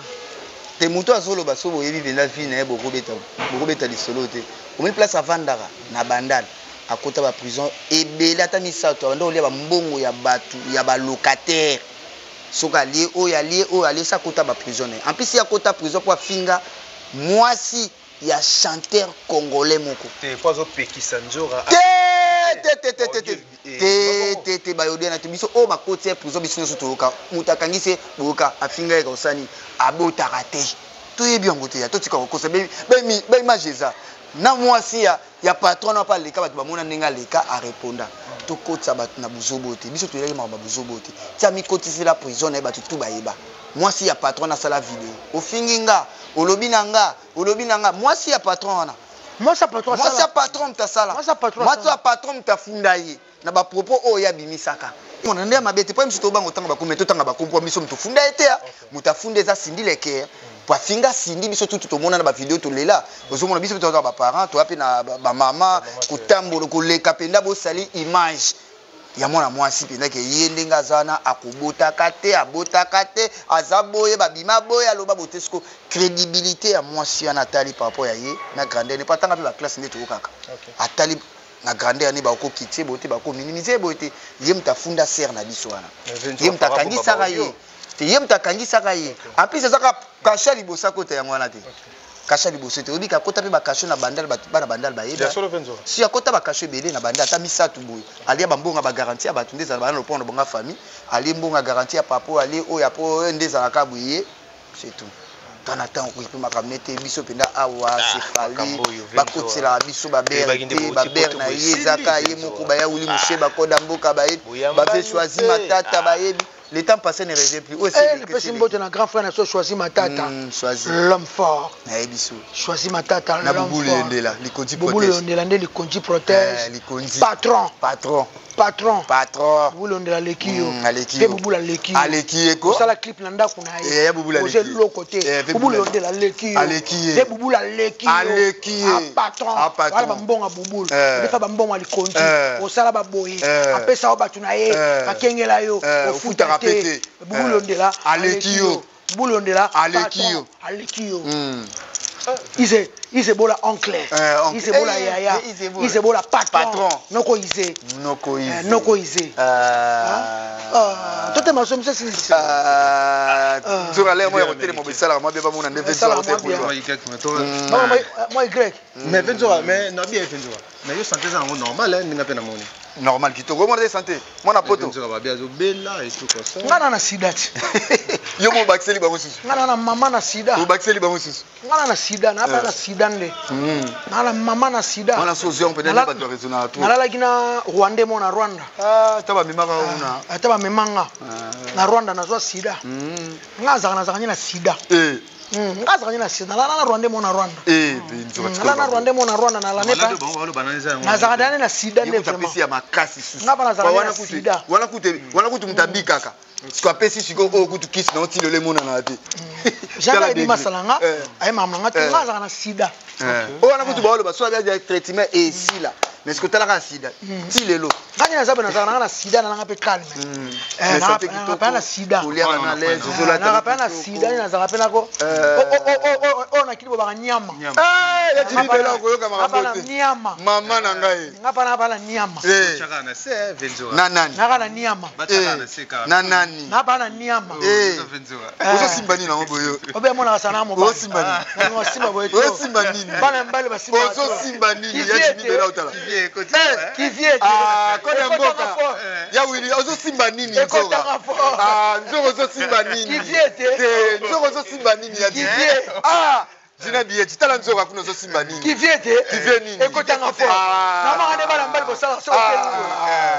Te, moto azoloba so boyebi mpenza vie na ye, bokobeta lisolo te. Omoni place avandaka na Bandal, akota baprison ebele, ata misato. Abanda kolia bambongo ya bato ya balocataire. Soki alie oyo, alie oyo, alie, si akota baprison na ye. En plus ye akota prison mpo afinga mwasi ya chanteur congolais moko. Te, mpo azopekisa Nzora. Te, te, te, te, te, te, te, te, te, bayodena te. Biso oyo bakoti ye prison, biso nyonso toyoka moto akangisi ye, boyoka afinga ye kosani abotaka te. Toyebi yango te ya totika kokosa. Baimage eza na mwasi ya patron na mpe aleka, bato bamona ndenge aleka areponda. Tokotisa bato na buzobo te. Biso toyelaki makambo ya buzobo te. Tia mikotisela prison na ye, bato tu bayeba mwasi ya patron asala video: ofingi nga, olobi na nga, olobi na nga. Mwasi ya patron wana. Mwasi ya patron. Mwasi ya patron moto asala. Mwasi ya patron Mwasi asala. ya patron moto afunda ye na bapropos oyo ye abimisaka. Mona nde ya mabe te, mpo miso tobanga otanga bakomi, totanga bakomi, mpo miso moto ofunda ye te. Ya moto afunda eza Sindi Leker, po afinga Sindi. Biso tutu tomona na bavideo, tolela. Ozomona biso mpe toza baparent, toya mpe na bamama kotambola koleka mpenza, bosali image. Ya mwana mwasi mpenza ke ye ndenge aza wana, akobotaka te, abotaka te, aza boye, babima boye, aloba boye te. Siko crédibilité ya mwasi wana, atali par rapport ya ye na grandeur ne, po atanga mpe baclasse nde toyokaka. Atali na grandeur ne, bakokitie boye te, bakominimize boye te. Ye moto afunda sere na biso wana, ye moto akangisaka ye te, ye moto akangisaka ye. En plus ezaka cachet liboso akota yango wana te, cachet liboso te. Oyebi akota mpe bacachot na Bandal, bana Bandal bayeba si akota bacachot ebele na Bandal, ata misato boye. Alia bambongo ya bagarantie ya bato nde ezala bana lopango na bonga famille, alie mbongo ya garantie ya papa oyo, alie oyo apo oyo nde ezalaka boye. Ye, c'est tout. Tana ntango okoki mpe makambo nete biso mpenza awa sefali bakotiselaka biso babere te, babere na ye ezaka ye moko. Baya wuli moshe, bakoda mboka, bayebi bave Choisi Matata, bayebi le temps passé ne revient plus. Oyo epesi mbote na grand frère na so Choisi Matata, l'homme fort. Nayebi so Choisi Matata. Na Bubulu Yondela, likonzi. Bubulu Yondela nde likonzi protège. Likonzi. Patron. Patron. Patron. Patron. Bubulu Yondela aleki yo. Aleki. Mpe Bubulu aleki yo. Aleki ye ko. Osala clip na ndako na ye. Bubulu aleki. Oza eloko te. Bubulu Yondela aleki yo. Aleki ye. Mpe Bubulu aleki yo. Aleki ye. Patron. Wala bambongo ya Bubulu. Odefa bambongo ya likonzi. Osala baboye. Apesa yo bato na ye. Bakengela yo. Ofuta te. Bubulu Yondela aleki yo. Bubulu Yondela aleki yo. Aleki yo. Ize Izebola oncle, Izebola yaya, Izebola patron, noko Ize. Noko Ize. Noko Ize. Totema so misa silisi. Nzoka lere moko ya kotelema boesalaka mwa bie, bamona nde. Mwa Y. Mais Venzora, mais na bien Venzora, mais yo santé eza yango normal, ndenge mpe namoni. Normal, kitoko. Omona te santé mwana poto. Venzora babi azobela et tout comme ça. Nga na na sida ti. Yo mo obakiseli bango susu. Nga na na mama na sida. Obakiseli bango susu. Nga na na sida, na na sida nde na na mama na sida. Wana so ozwi mpe bato ya raisonnaka trop. Nalalaki na Rwandais mo na Rwanda. Ata bamemaka una. Ata bamemanga na Rwanda, nazwa sida. Nga azalaka, nazalaka nye na sida. Nga azalaka nye na sida, nalala na Rwandais mo na Rwanda. Nalala na Rwandais mo na Rwanda, nalane pa nazalaka dane na sida nde vraiment. Ya makasi susu. Nga mpa nazalaka na sida. Wana kutu moto abikaka siko, apesi sikoyo oyo kutu kisi na otili olo emonanaka te. Jamais ayebi masala nga, ayemaka na nga te. Nga azalaka na sida. Oyo wana kutu baoloba so abia traitement esila, mais siko otalaka sida ti lelo. Nga nde naza boye, nazalaka nanga na sida, nalanga mpe calme, nanga na sida, nanga mpe na sida nde nazalaka mpe nako oyo nakili bobaka nyama. Nyama. Mama na ngai. Nga mpa nanga na nyama. Na nani? Naka na nyama. Na nani? Na pa na nyama. Ozosimba nini yango boyo? Obe monaka sana mobali. Osimba nini? Osimba boye. Osimba nini? Bana mibali basimba. Ozosimba nini ya Jimi Bela? Otala. Kivie. Kode mboka ya Wili, ozosimba nini nzoka? Nzoka ozosimba nini? Kivie te. Nzoka ozosimba nini ya Jimi? Zina biye, tala nzoka kuna, ozosimba nini? Kivie te. Kivie nini? Ekotanga fort. Namaka nde bana mibali bosala so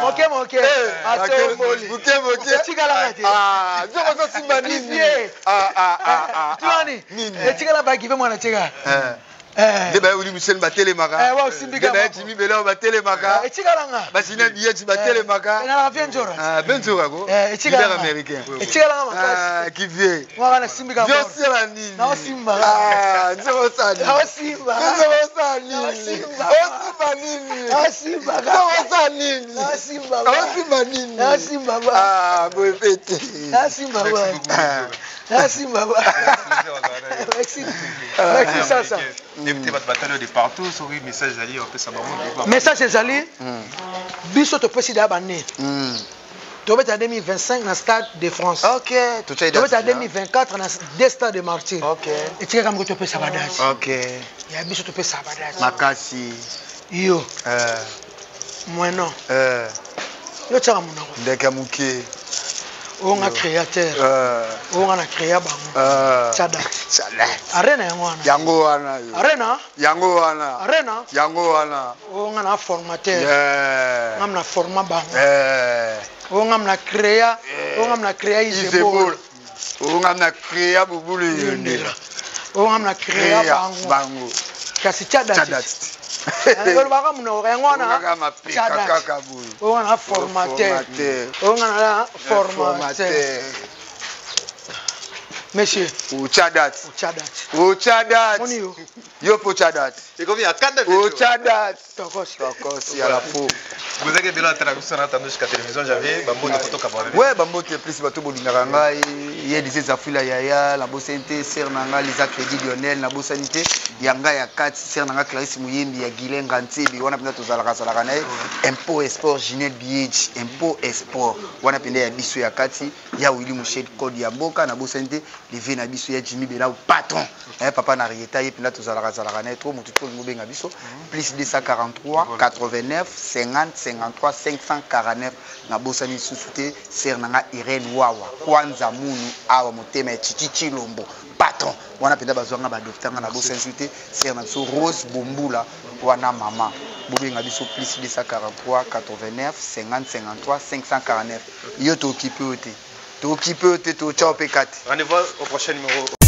moke moke, atomboli. Moke moke. Etikalaka te. Nzoka ozosimba nini? Kivie tuani etikala ba kivie mwana tika. Nde baya Wili Michel batelemaka, nde baya Jimi Bela batelemaka. Etikalanga. Basina biyeti batelemaka. Nalaka vie nzora. Be nzoka ko leader américain. Etikalanga makasi. Kivie. Mwaka nasimbika. Yosala nini? Naosimba. Nzoka osala nini? Naosimba. Nzoka osala nini? Osimba nini? Naosimba. Nzoka osala nini? Naosimba. Osimba nini? Naosimba. Boye pe te. Nasimba. Nasimba. Merci. Merci sasa. Député, bato batali de partout, soki message ezali, opesa bango. Message ezali, biso topesi daya bane, tobeta 2025 na Stade de France. Tobeta 2024 na deux stade de Martyr. Etikaka moko, topesa badate ya biso, topesa badate. Makasi. Yo mweno, yo tiaka monoko. Ndeke ya moke. Oyo nga créateur, oyo nga na créa bango. Tia date. Arena yango wana. Yango wana. Arena. Yango wana. Arena. Yango wana. Oyo nga na formateur, nga na forma bango. Oyo nga na créa, oyo nga na créa Izebola. Oyo nga na créa Bubulu Yondela. Oyo nga na créa bango. Bango. Kasi tia date, olobaka monoko yango wana. Tia date. Oyo nga na formateur, oyo nga na formateur. Monsieur. Otya date. Otya date. Otya date. Moni yo. Yo mpe otya date. Ekomi ya kanda. Otya date. Tokos. Tokos ya la peau. Bozaki ebele atala biso na Tanushka Télévision, Javier, bambote po tokaba. Ouais, bambote plus bato bolingaka ngai ye Lise Zafula yaya, nabosani te sere na ngai Liza Crédit Lionel, nabosani te ya ngai ya kati sere na ngai Clarisse Muyembi ya Guylain Ngantsebe, wana mpenza tozalaka zalaka na ye. Impôt et sport Ginette Bieji, impôt et sport wana mpenza ya biso ya kati ya Willy Mouched code ya mboka, nabosani te leve na biso ya Jimmy Belau patron, papa na Rieta, ye mpenza tozalaka zalaka na ye trop. Motu to olingi obenga biso, plus 243 89 50 53 549. Nabosani lisusu te sere na nga Irene Wawa Kwanza Munu awa motema ya Chichi Chilombo patron, wana mpenza bazwanga baadopte nga. Nabosani lisusu te sere na biso Rose Bombula wana mama. Bobenga biso plus 243 89 50 53 549. Yo tookipe oyo te, tookipe oyo te, totya mpe kati. Rendez-vous au prochain numéro.